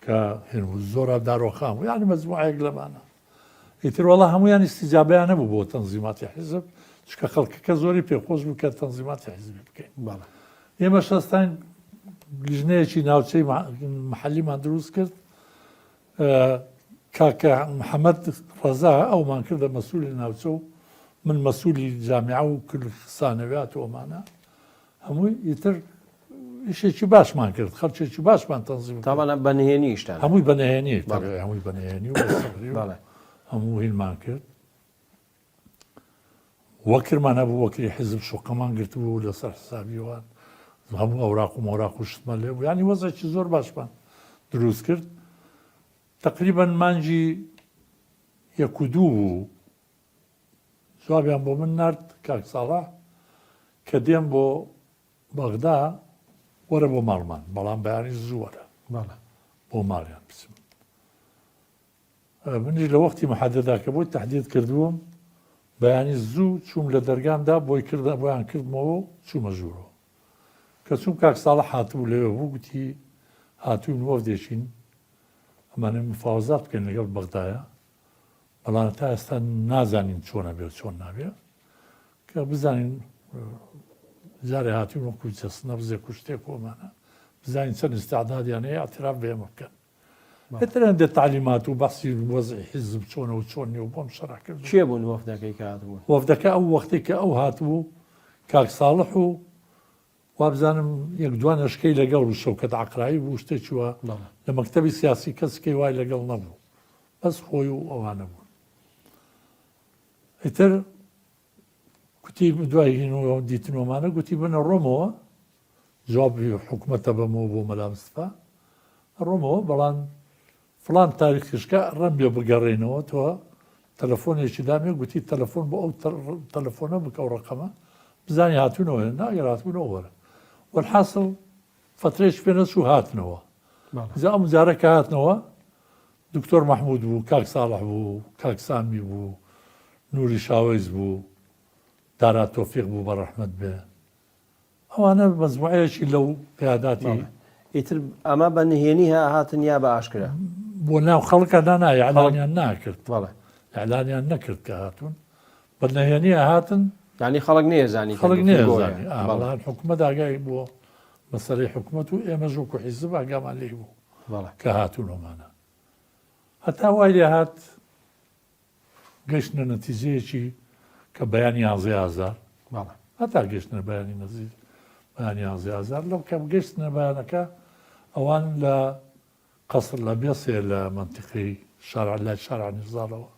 کە هێن بوو زۆراب دارۆخان بوو یانی مەجموعەیەک لەمانە ئیتر وەڵا هەموویان ئیستیجابەیان نەبوو بۆ تەنزیماتی حیزب چونکە خەڵکەکە زۆری پێخۆش بوو کە تەنزیماتی حیزبی بکەین بەڵێ. ئێمەش هەستاین لیژنەیەکی ناوچەی محەلیمان دروست کرد کاکە محەممەد ڕەزا ئەومان کردە مەسوولی ناوچە و من مەسوولی جامیعە و سانەویات و ئەمانە هەمووی ئیتر ئیشێکی باشمان کرد خەڵکێکی باشمان تەنزیم کرد. تاوانە بە نهێنی ئیشتان هەمووی بە نهێنی هەمووی بە نهێنی و بە سڕی و بەڵێ. هەموو هینمان کرد وەکرمان هەبوو وەکری حیزب شوقەمان گرتبوو لەسەر حسابی وان هەموو ئەوراق و مۆراق و شتمان لێ بوو یانی وەزعێکی زۆر باشمان دروست کرد تقریبا مانگی یەک و دوو بوو جوابیان بۆ من نارد کاک ساڵح کە دێم بۆ بەغدا وەرە بۆ ماڵمان بەڵام بەیانی زوو وەرە بەڵێ بۆ ماڵیان بچم منیش لە وەختی محەدەدا کە بۆی تەحدید کردبووم بەیانی زوو چووم لە دەرگامدا بۆی کردە بۆیان کردمەوە و چوومە ژوورەوە کە چووم کاک ساڵح هاتبوو لەوێ بوو گوتی هاتووین وەفدێکین ئەمانە مفاوەزات بکەین لەگەڵ بەغدایە بەڵام تا ئێستا نازانین چۆن ئەبێ و چۆن نابێ کە بزانین جارێ هاتوین وەکو جەست نەبزێک و شتێک و ئەمانە بزانین چەند ئیستعدادیان هەیە اعتراف بە ئێمە بکەن ئیتر هەندێ تەعلیمات و بەحسی وەزعی حیزب چۆنە و چۆن نیە و بۆم شەرح کرد. کێ بوون وەفدەکەی کە هاتبوون؟ وەفدەکە ئەو وەختەی کە ئەو هاتبوو کاک ساڵح و وابزانم یەک دوان ئەشکەی لەگەڵ بوو شەوکەت عەقرایی بوو شتێکی وا لە مەکتەبی سیاسی کەسکەی وای لەگەڵ نەبوو بەس خۆی و ئەوانە بوون ئیتر گوتی دوای هین و دیتنەوەمانە گوتی بنە ڕۆمەوە جوابی حکومەتە بەمەوە بۆ مەلا مستەفا ڕۆمەوە بەڵام فڵان تاریخیشکە ڕەنبێ بگەڕێینەوە تۆ تەلەفۆنێکی دامێ گوتی تەلەفۆن بۆ ئەو تەلەفۆنە بکە ئەو ڕەقەمە بزانی هاتوونەوە نا ئەگەر هاتبوونەوە وەرە وەلحاسڵ فەترەیەکی پێ نەچوو هاتنەوە جا ئەم جارە کە هاتنەوە دکتۆر مەحموود بوو کاک ساڵح بوو کاک سامی بوو نوری شاوەیس بوو دارا تۆفیق بوو بە ڕەحمەت بێ ئەوانە مەجموعەیەکی لەو قیاداتی. بەڵێ. ئیتر ئەمە بە نهێنی هاتن یا بە ئاشکرا؟ بۆ ناو خەڵکە نا نا ئیعلانیان ناکرد. بەڵێ. ئیعلانیان نەکرد کە هاتوون. بە نهێنی هاتن. یانی خەڵک نەیەزانی کە خەڵک گفتوگۆیە. نەیەزانی. ئا بەڵام حکومەت ئاگای بووە مەسەلەی حکومەت و ئێمەش وەکوو حیزب ئاگامان لێی بوو بەڵێ. کە هاتوون ئەمانە. هەتا وای لێ هات گەیشتنە نەتیجەیەکی کە بەیانی یانزەی ئازار هەتا گەیشتنە بەیانی نەزی. بەیانی یانزەی ئازار لەو کە گەشتنە بەیانەکە ئەوان لە قەسر لە بێسێ لە مەنتیقەی شارع لای شارع نیزاڵەوە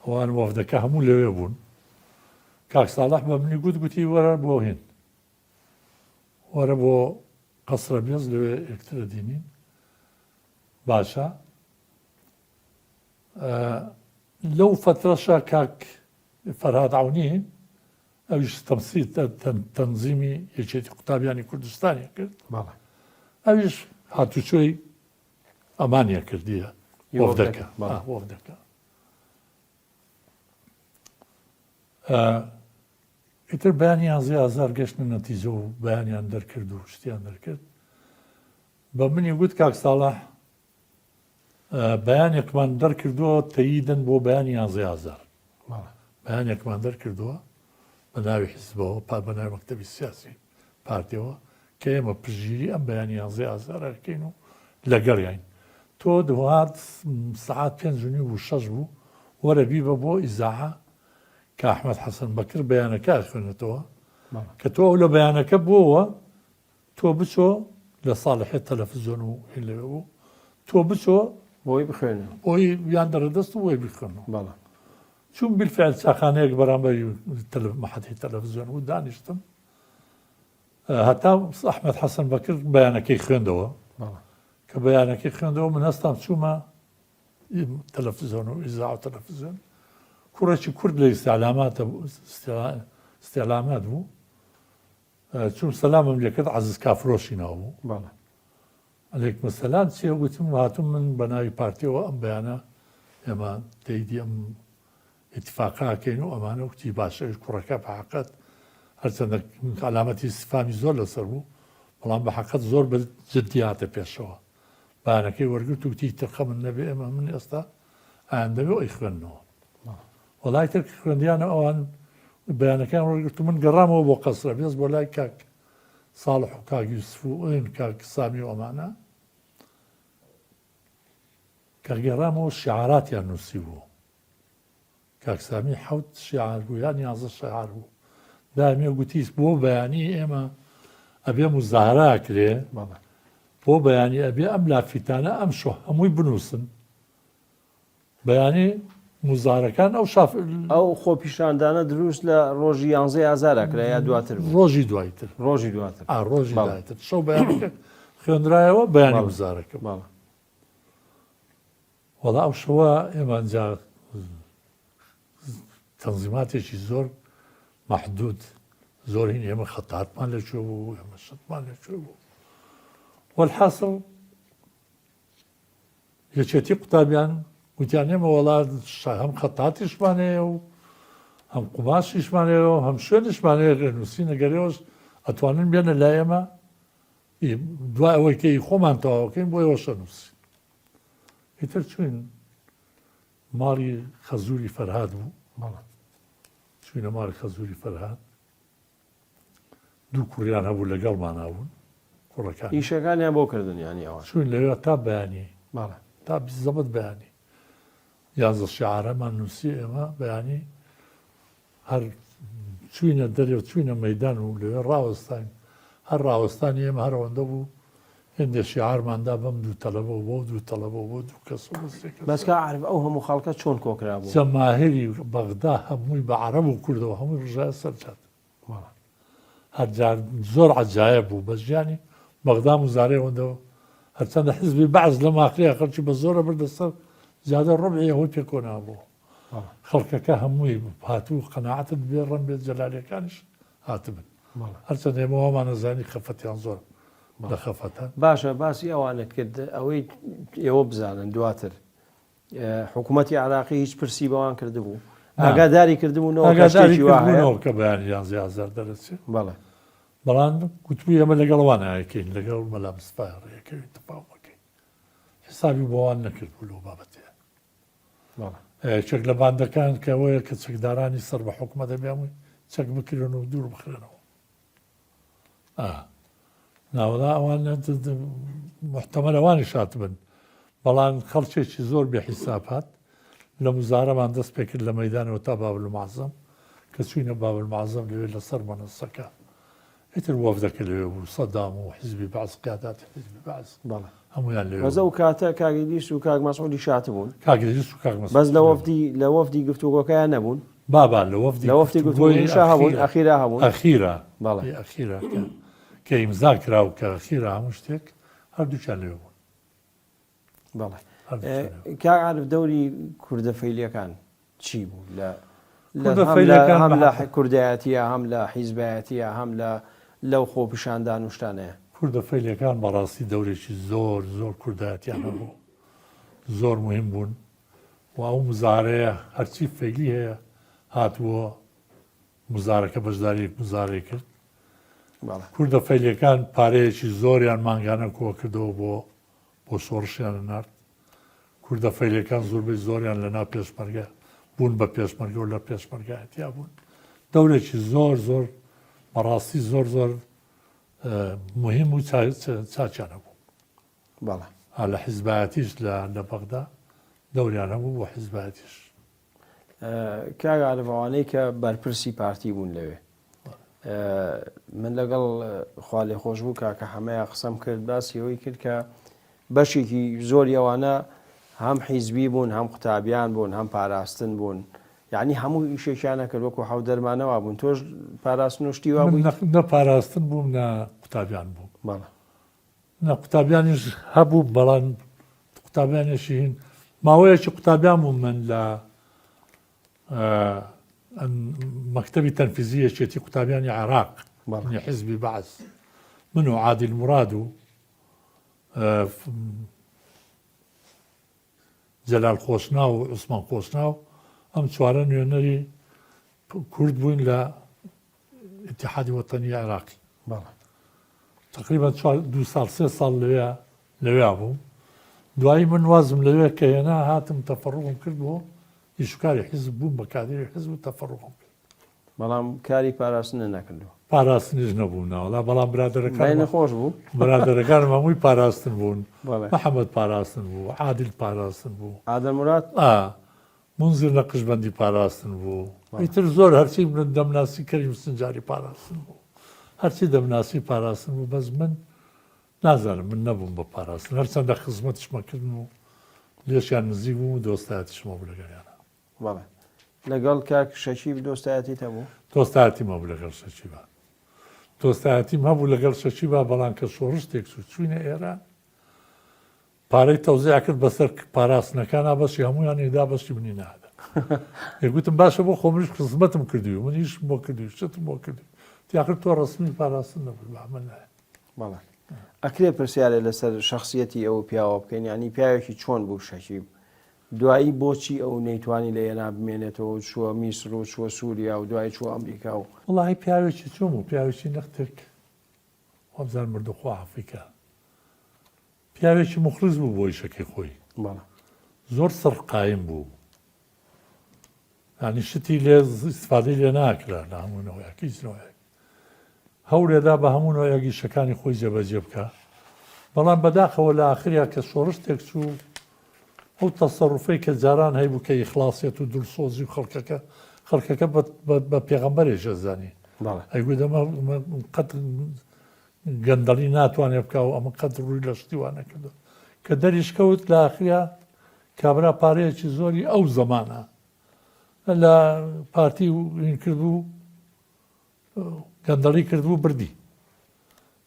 ئەوان وەفدەکە هەموو لەوێ بوون کاک ساڵح بە منی گوت گوتی وەرە بۆ هین وەرە بۆ قەسرە بێز لەوێ یەکترە دینین باشە لەو فترەشە کاک فەرهاد عەونی ئەویش تەمسی تەنزیمی یەکێتی قوتابیانی کوردستانی کرد ئەویش هاتوچۆی ئەمانە کردیە وەفدەکە وەفدەکە ئیتر بەیانیان زی ئازار گەشتنە نەتیجە و بەیانیان دەرکرد و شتیان دەرکرد بە منی گوت کاک ساڵح بەیانێکمان دەرکردووە تەییدن بۆ بەیانی یانزەی ئازار بەیانێکمان دەرکردووە بە ناوی حیزبەوە پا بە ناوی مەکتەبی سیاسی پارتیەوە کە ئێمە پشتگیری ئەم بەیانی یانزەی ئازار ئەکەین و لەگەڵیین تۆ دوات سەعات پێنج و نیو بوو شەش بوو وەرە بیبە بۆ ئیزاعە کە ئەحمەد حەسەن بەکر بەیانەکە ئەخوێنێتەوە کە تۆ ئەو لە بەیانەکە بۆوە تۆ بچۆ لە ساڵحێ تەلەفزیۆن و هین لەوێ بوو تۆ بچۆ بۆی بخوێنە بۆی یان دەرە دەست و بۆی بخوێنەوە بەڵێ چوون بالفعل چاخانەیەک بەرامبەری مەحەتی تەلەفزیۆن بوو دانیشتم هەتا ئەحمەد حەسەن بەکر بەیانەکەی خوێندەوە کە بەیانەکەی خوێندەوە من هەستام چوومە تەلەفزیۆن و ئیزا و تەلەفزیۆن کوڕێکی کورد لە ئیستعلاماتە استعلامات بوو چووم سەلامم لێ کرد عەزیز کافرۆشی ناو بوو. بەڵێ. عەلەیکم سەلام چیە گوتم هاتووم من بە ناوی پارتیەوە ئەم بەیانە ئێمە تەیدی ئەم ئیتفاقە ئەکەین و ئەمانە وتی باشە ئەویش کوڕەکە بە حەقەت هەرچەندە عەلامەتی ئیستفامی زۆر لەسەر بوو بەڵام بە حەقەت زۆر بە جدی هاتە پێشەوە بەیانەکەی وەرگرت و وتی تر خەمت نەبێ ئێمە من ئێستا ئایندەوێ ئەیخوێندنەوە وەڵای تر خوێندیانە ئەوان بەیانەکەیان وەرگرت و من گەڕامەوە بۆ قەسرە بێز بۆ لای کاک ساڵح و کاک یوسف و ئەوین کاک سامی و ئەمانە کە گەڕامەوە شعاراتیان نووسی بوو کاک سامی حەوت شعار بوو یان 11 شعار بوو دامێ گوتیس بۆ بەیانی ئێمە ئەبێ مزاهرە کرێ بۆ بەیانی ئەبێ ئەم لافیتانە ئەم شۆ هەمووی بنووسن بەیانی موزارەکان ئەو شاف. ئەو خۆپیشاندانە دروست لە ڕۆژی یانزەی ئازارا کرا یا دواتر بوو؟ ڕۆژی دوایتر. ڕۆژی دواتر. ئا ڕۆژی دواتر. شەو بەیانەکە خوێندرایەوە بەیانی موزارەکە بوو. بەڵێ. وەڵا ئەو شەوە ئێمە ئینجا تەنزیماتێکی زۆر مەحدود زۆر هین ئێمە خەتاتمان لەکوێ بوو ئێمە شتمان لەکوێ بوو وەلحاسڵ یەکێتی قوتابیان گوتیان ئێمە وەڵا هەم خەتاتیشمان هەیە و هەم قوماشیشمان هەیە و هەم شوێنیشمان هەیە ڕێنووسین ئەگەر ئێوەش ئەتوانن بێنە لای ئێمە دوای ئەوەی کە ئی خۆمان تەواوەکەین بۆ ئێوەش ئەنووسین ئیتر چوین ماڵی خەزووری فەرهاد بوو چوینە ماڵی خەزووری فەرهاد دوو کوڕیان هەبوو لەگەڵمانا بوون کوڕەکان. ئیشەکانیان بۆ کردن یانی ئەوان. چووین لەوێ تا بەیانی. بەڵێ. تا بزەبت بەیانی. یانزە شیعارەمان نووسی ئێمە بەیانی هەر چووینە دەرێ و چووینە مەیدان و لەوێ ڕاوەستاین. هەر ڕاوەستانی ئێمە هەر ئەوەندە بوو هێندێ شیعارمان دا بەم دوو تەلەبە و بەو دوو تەلەبە و بۆ دوو کەس و بۆ سێ کەس. بەس کاک عارف ئەو هەموو خەڵکە چۆن کۆکرابوو؟ جەماهیری بەغدا هەمووی بە عەرەب و کوردەوە هەمووی ڕژایە سەر جادە. هەر جار زۆر عەجایب بوو بە ژیانی بەغدا موزارەی ئەوەندە هەرچەندە حزبی بەعس لە ماخریا خەڵکی بە زۆرە بردە سەر جادە ڕبعی ئەوەی پێ کۆنابوو خەڵکەکە هەمووی هاتوو قەناعەتت بێ ڕەم بێت جەلالیەکانیش هاتبن هەرچەند ئێمە وامانەزانی خەفەتیان زۆر لە خەفەتە باشە باسی ئەوانت کرد ئەوەی ئێوە بزانن دواتر حکوومەتی عراقی هیچ پرسی بەوان کردبوو ئاگاداری کردبوونەوە ئاگاداری کردبوونەوە کە بەیانی یانزەی ئازار دەرەچێت بەڵێ بەڵام گوتبووی ئێمە لەگەڵ وان ئاکەین لەگەڵ مەلا مستەفا ڕێکەوین تەفاومەکەین حسابی بۆوان نەکردبوو لەو بابەتەیە چەک لە باندەکان کە ئەوەیە کە چەکدارانی سەر بە حکومە دەبێ هەمووی چەک بکرێن و دوور بخرێنەوە ناوەڵا ئەوان محتەمەل ئەوانیش هاتبن بەڵام خەڵکێکی زۆر بێ حیساب هات لە مزارەمان دەست پێکرد لە مەدانەوە تا بابل معزەم کە چوینە بابل معزەم لەوێ لەسەر مەنەسەکە. ئیتر وەفدەکە لەوێ بوو، سەدام و حیزبی بەعس، قیاداتی حیزبی بەعس بەڵێ. هەموویان لەوێ بەس ئەو بوون. کاتە کاک ئیدریس و کاک مەسعودیش هاتبوون؟ کاک ئیدریس و کاک بەس مەسعودیش لە لەوێ بوون. وەفدی لە وەفدی گفتوگۆکەیا نەبوون؟ بابا لە وەفدی لە وەفدی گفتوگۆی گفتوگۆیشا هەبوون، ئەخیرە ئەخیرا هەبوون؟ ئەخیرا بەڵێ. ی ئەخیرا کە کە ئیمزا کرا و کە ئەخیرا هەموو شتێک هەردووکیان لەوێ بوون. بەڵێ. هەردووکیان لەوێ بوون. کاک عارف دەوری کوردە فەیلییەکان چی بوو لە کوردە فەیلیەکان هەم لە کوردایەتیە هەم لە حیزبایەتیە هەم لە لەو خۆپیشاندان و شتانەیە؟ کوردە فەیلیەکان بەڕاستی دەورێکی زۆر زۆر کوردایەتیان هەبوو زۆر مهم بوون و ئەو مزارەیە هەرچی فەیلی هەیە هاتووە مزارەکە بەشداری مزارەی کرد کوردە فەیلیەکان پارەیەکی زۆریان مانگانە کۆکردەوە بۆ بۆ شۆڕشیان نارد کوردە فەیلیەکان زۆربەی زۆریان لە ناو پێشمەرگە بوون بە پێشمەرگە و لە پێشمەرگایەتیا بوون دەورێکی زۆر زۆر بەڕاستی زۆر زۆر مهم و چاچیان هەبوو بەڵێ لە حیزبایەتیش لە لە بەغدا دەوریان هەبوو بۆ حیزبایەتیش کاک عارف ئەوانەی کە بەرپرسی پارتی بوون لەوێ من لەگەڵ خوالێخۆشبوو کاکە حەمەیە قسەم کرد باسی ئەوەی کرد کە بەشێکی زۆری ئەوانە هەم حیزبی بوون هەم قوتابیان بوون هەم پاراستن بوون یعنی هەموو ئیشێکیان نەکرد وەکو حەو دەرمانەوە بوون تۆش پاراستن و شتی وا بوویت؟ نە پاراستن بووم نە قوتابیان بووم. بەڵێ. نە قوتابیانیش هەبوو بەڵام قوتابیانێکی هین ماوەیەکی قوتابیان بووم من لە مەکتەبی تەنفیزی یەکێتی قوتابیانی عێراق حیزبی بەعس من و عادل مراد و جەلال خۆشناو و عوسمان خۆشناو ئەم چوارە نوێنەری کورد بووین لە ئیتیحادی وەتەنی عێراقی تقریبا دو ساڵ سێ ساڵ لەوێ لەوێ بووم دوایی من وازم لەوێ کە هێنا هاتم تەفەڕوغم کرد بۆ ئیشکاری حیزب بووم بە کادری حیزب و تەفەڕوغم کرد بەڵام کاری پاراستنت نەکردووە؟ پاراستنیش نەبووم ناوەڵا بەڵام برادەرەکانم نەخۆش بوو؟ برادەرەکانم هەمووی پاراستن بوون محەممەد پاراستن بوو عادل پاراستن بوو عادل مراد منزر نەقشبەندی پاراستن بوو ئیتر زۆر هەرچی من دەمناسی کەریم سنجاری پاراستن بوو هەرچی دەمناسی پاراستن بوو بەس من نازانم من نەبووم بە پاراستن هەرچەندە خزمەتیشمە کردن و لێشیان نزیک بووم و دۆستایەتیشمە بوو لەگەڵیانە بەڵێ لەگەڵ کاک شەکیب دۆستایەتیت هەبوو؟ دۆستایەتیم هەبوو لەگەڵ شەکیبا. دۆستایەتیم هەبوو لەگەڵ شەکیبا بەڵام کە شۆڕش تێکچوو چووینە ئێران پارەی تەوزیع کرد بەسەر پاراستنەکانا بەشی هەموویانی دا بەشی منی نادا. گوتم باشە بۆ خۆ منیش خزمەتم کردووی من ئیشم بۆ کردووی شتم بۆ کردووی تیاخر تۆ ڕەسمی پاراستن نەبووی با من نایە. بەڵێ ئەکرێ پرسیارێ لەسەر شەخسیەتی ئەو پیاوە بکەین یانی پیاوێکی چۆن بوو شەکیب دوایی بۆچی ئەو نەیتوانی لە ئێران بمێنێتەوە و چووە میسر و چووە سووریا و دوایی چووە ئەمریکا و. وەڵاهی پیاوێکی چۆن بوو پیاوێکی نەختێک وابزانم مردوو خوا عەفوی کا پیاوێکی موخلیس بوو بۆ ئیشەکەی خۆی بەڵێ. زۆر سڕ قایم بوو یانی شتی لێ ئیستفادەی لێ ناکرا لە هەموو نەوەیەک هیچ نەوەیەک هەوڵێدا بە هەموو نەوەیەک ئیشەکانی خۆی جێبەجێ بکا بەڵام بەداخەوە لە ئاخریا کە شۆڕش تێکچوو ئەو تەسەڕوفەی کە جاران هەیبوو کە ئیخلاسیەت و دڵسۆزی و خەڵکەکە خەڵکەکە بە پێغەمبەرێک ئەزانی ئەیگوت ئەمە قەت گەندەڵی ناتوانێت بکا و ئەمە قەت ڕووی لە شتی وا نەکردو کە دەریش کەوت لە ئاخریا کابرا پارەیەکی زۆری ئەو زەمانە لە پارتی کردبوو گەندەڵی کردبوو بردی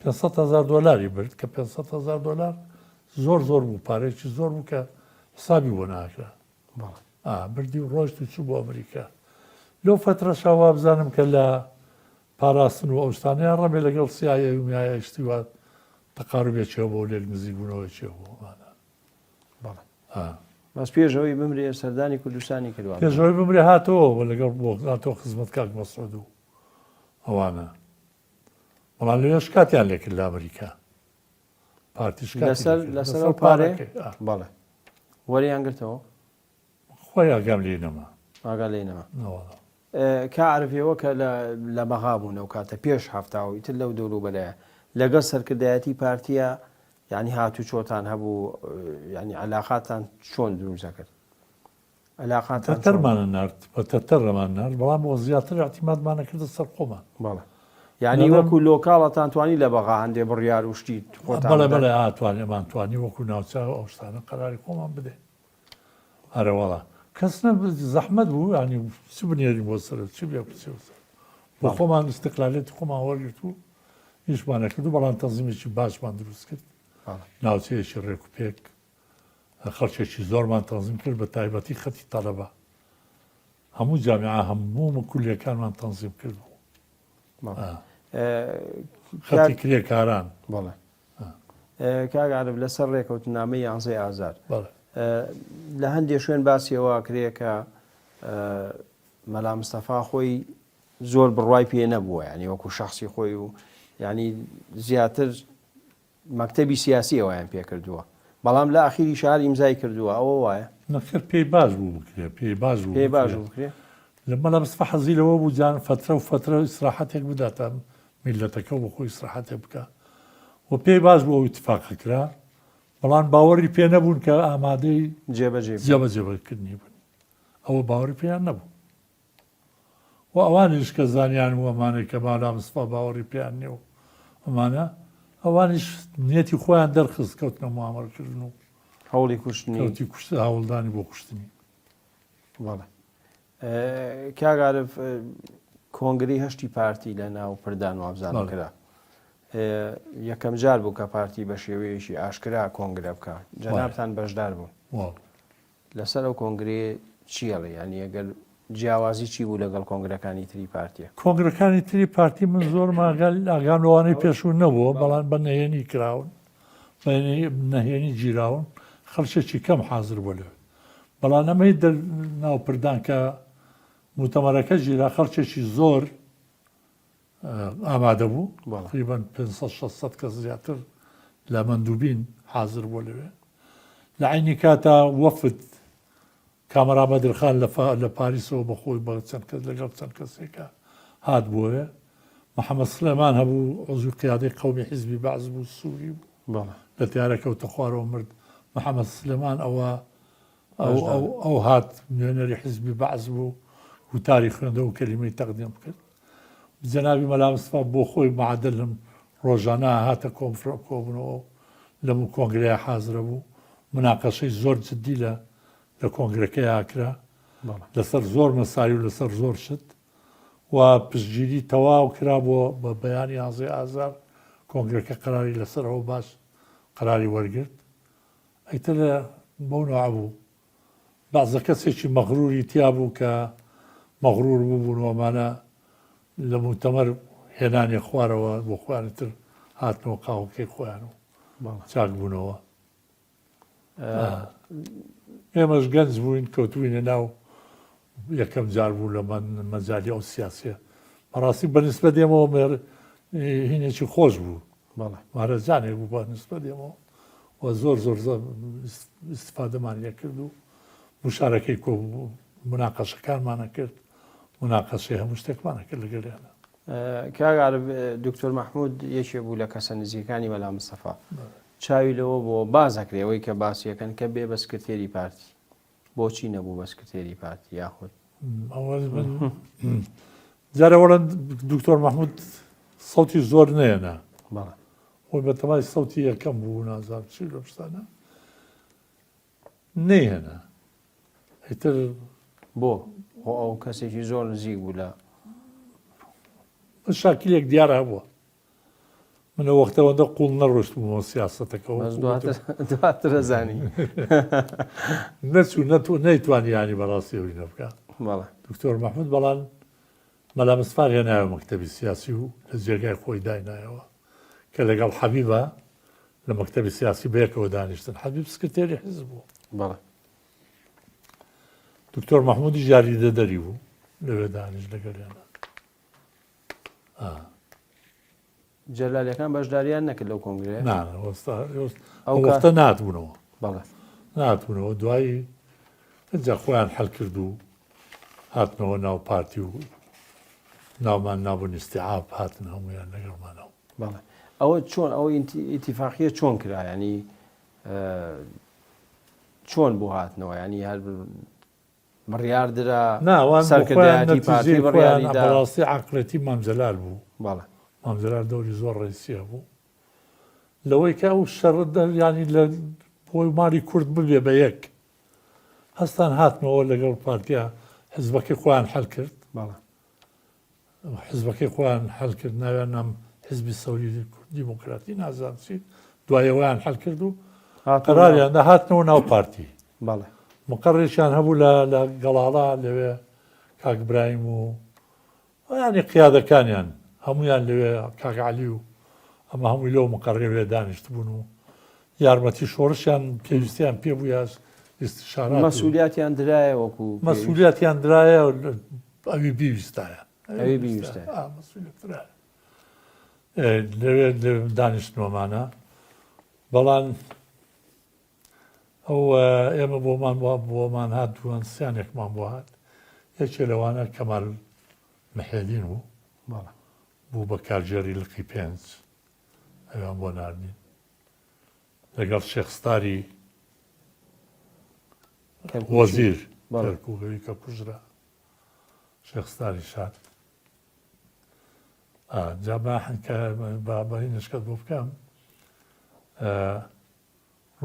500 هزار دۆلاری برد کە 500 هزار دۆلار زۆر زۆر بوو پارێکی زۆر بوو کە حسابی بۆ ناکرا بردی و ڕۆشت و چوو بۆ ئەمریکا لەو فترەشا وابزانم کە لە پاراستن و ئەوستانەیە ڕەبێ لەگەڵ سیایە و میایە شتی وات تەقاربێکەوە بۆ لێک نزیک بوونەوە چێ بوو بەڵێ بەس پێش ئەوەی بمرێ سەردانی کوردستانی کردوە. پێش ئەوەی بمرێ هاتەوە و لەگەڵ بۆ هاتەوە خزمەت کاک مەسعود و ئەوانە بەڵام لەوێش کاتیان لێکرد لە ئەمریکا پارتی شکاتی لەسەر لێکرد. لەسەر ئەو پارەیە پارەکەی ئا. بەڵێ وەریان گرتەوە خۆی ئاگام لێی نەما ئاگا لێی نەما نەوەڵا کا عارف ئێوە کە لە لە بەغا بوون ئەو کاتە پێش هەفتا و ئیتر لەو دەوروبەرەیە لەگەڵ سەرکردایەتی پارتیە یانی هاتوچۆتان هەبوو یانی عەلاقاتان چۆن دروست دەکرد عەلاقاتان چۆن تەتەرمانە نارد بە تەتەرەمان نارد بەڵام بۆ زیاتر اعتیمادمانە کردە سەر خۆمان بەڵێ. یانی وەکو لۆکاڵەتان توانی لە بەغا هەندێ بڕیار و شتی خۆتان بەڵێ بدەن؟ بەڵێ ئا توانیمان توانی وەکو ناوچە ئەو شتانە قەراری خۆمان بدەین ئەرەوەڵا کەس نە زەحمەت بوو ینی چ بنێرین بۆ سەر چ بێ بچێ سەر بۆ خۆمان استقلالێتی خۆمان وەرگرت و ئیشمان نەکرد و بەڵام تەنزیمێکی باشمان دروست کرد ناوچەیەکی ڕێک و پێک خەڵکێکی زۆرمان تەنزیم کرد بە تایبەتی خەتی تەلەبە هەموو جامیعە هەموو کولیەکانمان تەنزیم کرد بوو خەتی کرێکاران بەڵێ کاک عارف لەسەر ڕێکەوتنامەی یانزەی ئازار لە هەندێک شوێن باسیەوە کرێ کە مەلا مستەفا خۆی زۆر بڕوای پێ نەبووە ینی وەکو شخصی خۆی و ینی زیاتر مەکتەبی سیاسی ئەوەیان پێکردووە بەڵام لە ئاخیری شار ئیمزای کردووە ئەوە وایە؟ نەخێر پێی باش بوو بکرێ پێی باش بوو پێی باش بوو بکرێ لە مەلا مستەفا حەزی لەوە بوو جان فەترە و فەترە ئیسراحەتێک بداتە میللەتەکە و بۆ خۆی ئیسراحەتێک بکا و پێی باش بوو ئەو ئیتفاقە کرا بەڵام باوەڕی پێ نەبوون کە ئامادەی جێبەجێ جێبەجێکردنی بن ئەوە باوەڕی پێیان نەبوو و ئەوانیش کە زانیان و ئەمانەی کە مەلا مستەفا باوەڕی پێیان نیە و ئەمانە ئەوانیش نیەتی خۆیان دەرخست کەوتنە موامەرەکردن و هەوڵی کوشتنی کەوتی کوشت هەوڵدانی بۆ کوشتنی. بەڵێ کاک عارف کۆنگرەی هەشتی پارتی لە ناو پردان وابزانم کرا یەکەم جار بوو کە پارتی بە شێوەیەکی ئاشکرا کۆنگرە بکە جەنابتان بەشدار بوون لەسەر ئەو کۆنگرەیە چی ئەڵێی؟ یانی ئەگەر جیاوازی چی بوو لەگەڵ کۆنگرەکانی تری پارتیە؟ کۆنگرەکانی تری پارتی من زۆرم ئاگام لەوانەی پێشوو نەبووە، بەڵام بە نهێنی کراون، بە نهێنی گیراون، خەڵکێکی کەم حازر بووە لەوێ. بەڵام ئەمەی ناو پردان کە موتەمەرەکە گیرا خەڵکێکی زۆر ئامادە بوو، تەقریبەن 500 600 کەس زیاتر لە مەندوبین حازر بووە لەوێ. لە عەینی کاتا وەفد کامەران بەدرخان لە پاریسەوە بە خۆی بە چەند کەس لەگەڵ چەند کەسێکە هات بۆیە. محەمەد سڵێمان هەبوو عضوی قیادەی قەومی حیزبی بەعس بوو سووری بوو لە تیارە کەوتە خوارەوە مرد. محەمەد سلێمان ئەوە ئەو هات نوێنەری حیزبی بەعس بوو وتاری خوێندەوە و کەلیمەی تەقدیم کرد. جەنابی مەلا مستەفا بۆ خۆی معادلم ڕۆژانە هاتە کۆنفرە کۆبوونەوە و لەم کۆنگرەیە حازرە بوو مناقەشەی زۆر جدی لە لە کۆنگرەکەیا کرا لەسەر زۆر مەسای و لەسەر زۆر شت و پشتگیری تەواو کرا بۆ بە بەیانی یانزەی ئازار کۆنگرەکە قەراری لەسەر ئەوە باش قەراری وەرگرت ئیتر بەو نوعە بوو بەعزە کەسێکی مەغروری تیا بوو کە مەغرور ببوون و ئەمانە لە موتەمەر هێنانیە خوارەوە بۆ خۆیان تر هاتنەوە قاوەکەی خۆیان و چاک بوونەوە. ئێمەش گەنج بووین کەوتبووینە ناو یەکەم جار بوو لە مەجالی ئەو سیاسیە بەڕاستی بە نسبەت ئێمەوە مێر هینێکی خۆش بوو مارەجانێک بوو بە نسبەت ئێمەوە و زۆر زۆر زۆر ئیستفادەمان لێ کرد و مشارەکەی کۆ مناقەشەکانمانە کرد مناقەشەی هەموو شتێکمانە کرد لەگەڵیانە. کاک عارف دکتۆر مەحمود یەکێ بوو لە کەسە نزیکانی مەلا مستەفا چاوی لەوە بۆ باز ئەکرێ ئەوەی کە باسیەکەن کە بێ بە سکرتێری پارتی بۆچی نەبوو بە سکرتێری پارتی یاخود جارە وەڵەن دکتۆر مححمود سەوتی زۆر نێنا خۆی بە تەمای سەوتی یەکەم بوو نازانم چی لەم شتانە نەیهێنا ئیتر بۆ خۆ ئەو کەسێکی زۆر نزیک بوو لە شاکلێک دیار هەبووە من ئەو وەختە ئەوەندە قوڵ نەڕۆشتبوومەوە سیاسەتەکەەوە دواتر زانی نەچوو نەتو نەیتوانی ینی بەڕاستی ئەوی نەبکە دکتۆر مححمود بەڵام مەلا مستەفا هێنایەوە مەکتەبی سیاسی و لە جێگای خۆی داینایەوە کە لەگەڵ حەبیبە لە مەکتەبی سیاسی بەیەکەوە دانیشتن حەبیب سکرتێری حزب بوو بەڵێ دکتۆر مححمودی یاریدەدەری بوو لەوێ دانیش لەگەڵیانە جەلالیەکان بەشداریان نەکرد لەو کۆنگرەیە؟ نا ئەو وەختە ناتبوونەوە بەڵێ ناتبوونەوە دوایی ئینجا خۆیان حەل کرد و هاتنەوە ناو پارتی و ناومان نابوون ئیستیعاب هاتن هەمویان لەگەڵمانەوە بەڵێ ئەوە چۆن ئەو ئیتیفاقیە چۆن کرا ینی چۆن بۆ هاتنەوە ینی هەر بڕیار درا نا ئەوان بۆ خۆیان سەرکردایەتی پارتی نەتیجەی خۆیان بڕیاری دا. بەڕاستی عەقڵێتی مام جەلال بوو. بەڵێ. مام جەلال دەوری زۆر ڕئیسی هەبوو لەوەی کە ئەو شەڕە ینی لە بۆی ماڵی کورد ببێ بە یەک هەستان هاتنەوە لەگەڵ پارتیا حزبەکەی خۆیان حل کرد حزبەکەی خۆیان حل کرد ناویان نام حزبی سەوری دیموکراتی نازانم چی دوایەوەیان حل کرد و قەراریان دا هاتنەوە ناو پارتی مقەڕێکیان هەبوو لە لە گەڵاڵە لەوێ کاک برایم و ینی قیادەکانیان هەمویان لەوێ کاک عەلی و ئەمە هەمووی لەو مقەڕێوێ دانیشت بوون و یارمەتی شۆڕشیان پێویستیان پێ بوو یا ئیستیشارات مەسولیاتیان درایە وەکو مەسولیاتیان درایە ئەوی بیویستایە ئەوی بیویستایە مەسولیات درایە لەوێ دانیشتنەوەمانە بەڵام ئەو ئێمە بۆمان بۆمان هات دووان سیانێکمان بۆ هات یەکێ لەوانە کەمال محێدین بوو بوو بە کارگێڕی لقی پێنج ئەویان بۆ ناردین لەگەڵ شێخ ستاری وەزیر کەرکووک کە کوژرا شێخ ستاری شاد جا با کە بابەی نشکەت بۆ بکەم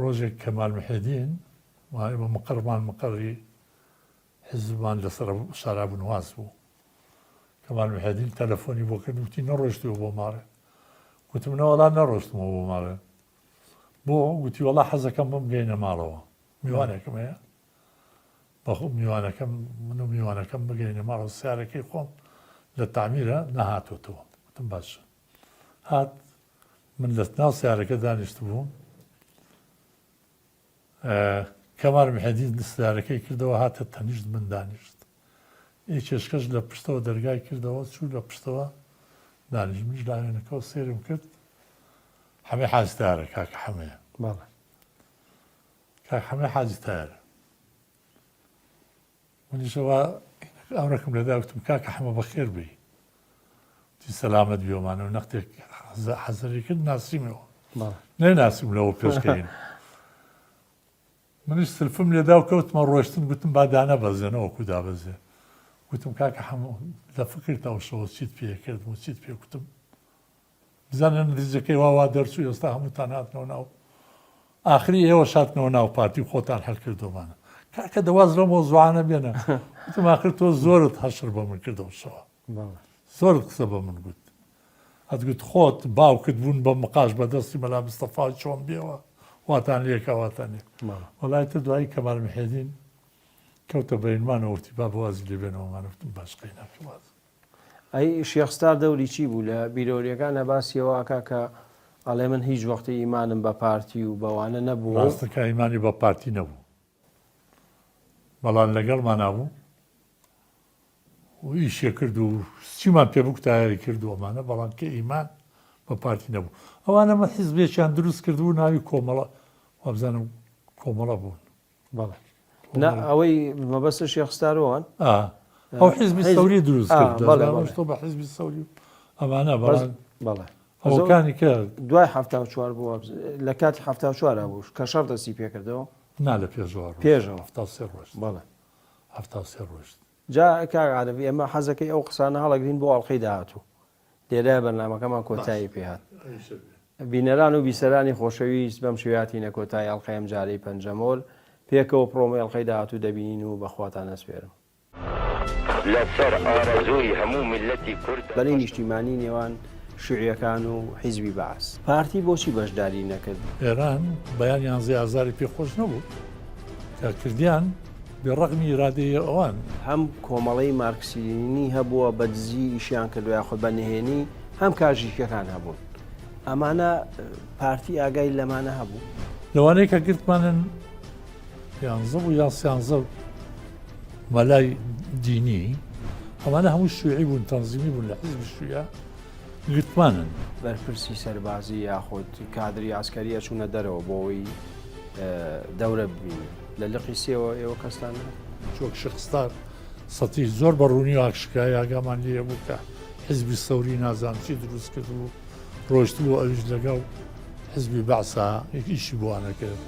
ڕۆژێک کەمال محێدین ئێمە مقەڕمان مقەڕی حیزبمان لەسەر شارا بنواز بوو کەمال محێدین تەلەفۆنی بۆ کرد وتی نەڕۆشتەوە بۆ ماڵێ گوتم نەوەڵا نەڕۆشتمەوە بۆ ماڵێ بۆ گوتی وەڵا حەزەکەم بمگەینە ماڵەوە میوانێکم هەیە بەخۆ میوانەکەم من و میوانەکەم بگەینە ماڵەوە سیارەکەی خۆم لە تامیرە نەهاتۆتەوە وتم باشە هات من لە ناو سیارەکە دانیشت بووم کەمال محێدین سیارەکەی کردەوە هاتە تەنیشت من دانیشت یەکێشکەش لە پشتەوە دەرگای کردەوە چوو لە پشتەوە دانیشت منیش لە ئاوێنەکەوە سێرم کرد حەمەی حاجی تارە کاکە حەمەیە بەڵێ کاک حەمەی حاجی تارە منیشەوە ئاورەکەم لەدا وتم کاکە حەمە بەخێر بێی وتی سەلامەت بیۆمانە و نەختێک حەزەری کرد ناسیمەوە نەیناسیم لەوە پێشکەین منیش سلفم لێدا و کەوتمە ڕۆشتن گوتم با دانەبەزێنەوە وەکو دابەزێ گوتم کاکە حەمە لە فکرت ئەو شەوە چیت پێ کردم و چیت پێ گوتم بزانە نتیجەکەی وا وا دەرچوو ئێستا هەمووتان هاتنەوە ناو ئاخری ئێوەش هاتنەوە ناو پارتی و خۆتان حل کردۆمانە کاکە دە واز لەو مەوزوعانە بێنە وتم ئاخر تۆ زۆرت حەشر بە من کردەوە شەوە زۆرت قسە بە من گوت ئەتگوت خۆت باوکت بوون بە مقاش بە دەستی مەلا مستەفا چۆن بێوە واتان لێکا واتان لێ وەڵای تر دوایی کەمال محێدین کەوتە بەینمانەوە وتی با بوازی لێ بێنەوەمان وتم باش قەیناکە واز ئەی شێخ ستار دەوری چی بوو لە بیرەوەریەکانا باسی ئەوە ئەکا کە ئەڵێ من هیچ وەختی ئیمانم بە پارتی و بەوانە نەبووە و. ڕاستەکە ئیمانی بە پارتی نەبوو بەڵام لەگەڵمانا بوو و ئیشێ کرد و چیمان پێ بگوتایە کرد و ئەمانە بەڵام کە ئیمان بە پارتی نەبوو ئەوانە مە حیزبێکیان دروست کردبوو ناوی کۆمەڵە وابزانم کۆمەڵە بوون بەڵێ نا ئەوەی مەبەستە شێخ ستارۆوان ئەو حیزبی سەوری دروست کرد بەڵێ بە حیزبی سەوری ئەمانە بەڵێ بەڵێ ئەوەکانی کە دوای 74 بووە لە کاتی 74 بوو کە شەڕ دەستی پێکردەوە نا لە پێشەوە پێشەوە سێ ڕۆژ بەڵێ سێ ڕۆژ جا کاک عارف ئێمە حەزەکەی ئەو قسانە هەڵەگرین بۆ ئەڵقەی داهاتوو لێرە بەرنامەکەمان کۆتایی پێهات. بینەران و بیسەرانی خۆشەویست بەم شێوەیە هاتینە کۆتایی ئەڵقەی ئەمجارەی پەنجەمۆر، پێکەوە پرۆمۆی ئەڵقەی داهاتوو دەبینین و بە خواتان ئەسپێرم. لەسەر ئارەزووی هەموو میللەتی کوردە. بەرەی نیشتیمانی نێوان شیوعیەکان و حیزبی بەعس. پارتی بۆچی بەشداری نەکرد؟ ئێران بەیان یانزەی ئازاری پێ خۆش نەبوو کە کردیان بێ ڕەغمی ئیرادەی ئەوان. هەم کۆمەڵەی مارکسی لینینی هەبووە بە دزی ئیشیان کردوە یاخود بە نهێنی هەم کاژیکەکان هەبوون ئەمانە پارتی ئاگای لەمانە هەبوو؟ لەوانەیە کە گرتمانن یانزە بوو یان سیانزە مەلای دینی ئەمانە هەموو شوعی بوون تەنزیمی بوون لە حزبی شوعە گرتمانن. بەرپرسی سەربازی یاخود کادری عەسکەری ئەچوونە دەرەوە بۆ ئەوەی دەورە ببینن لە لقی سێوە ئێوە کەستان نارد؟ چۆک شێخ ستار سەتی زۆر بە ڕوونی و ئاشکرایی ئاگامان لێ بوو کە حزبی سەوری نازانم چی دروست کردبوو ڕۆیشتبوو ئەویش لەگەڵ حزبی بەعسا ئیشی بۆ ئەنەکرد.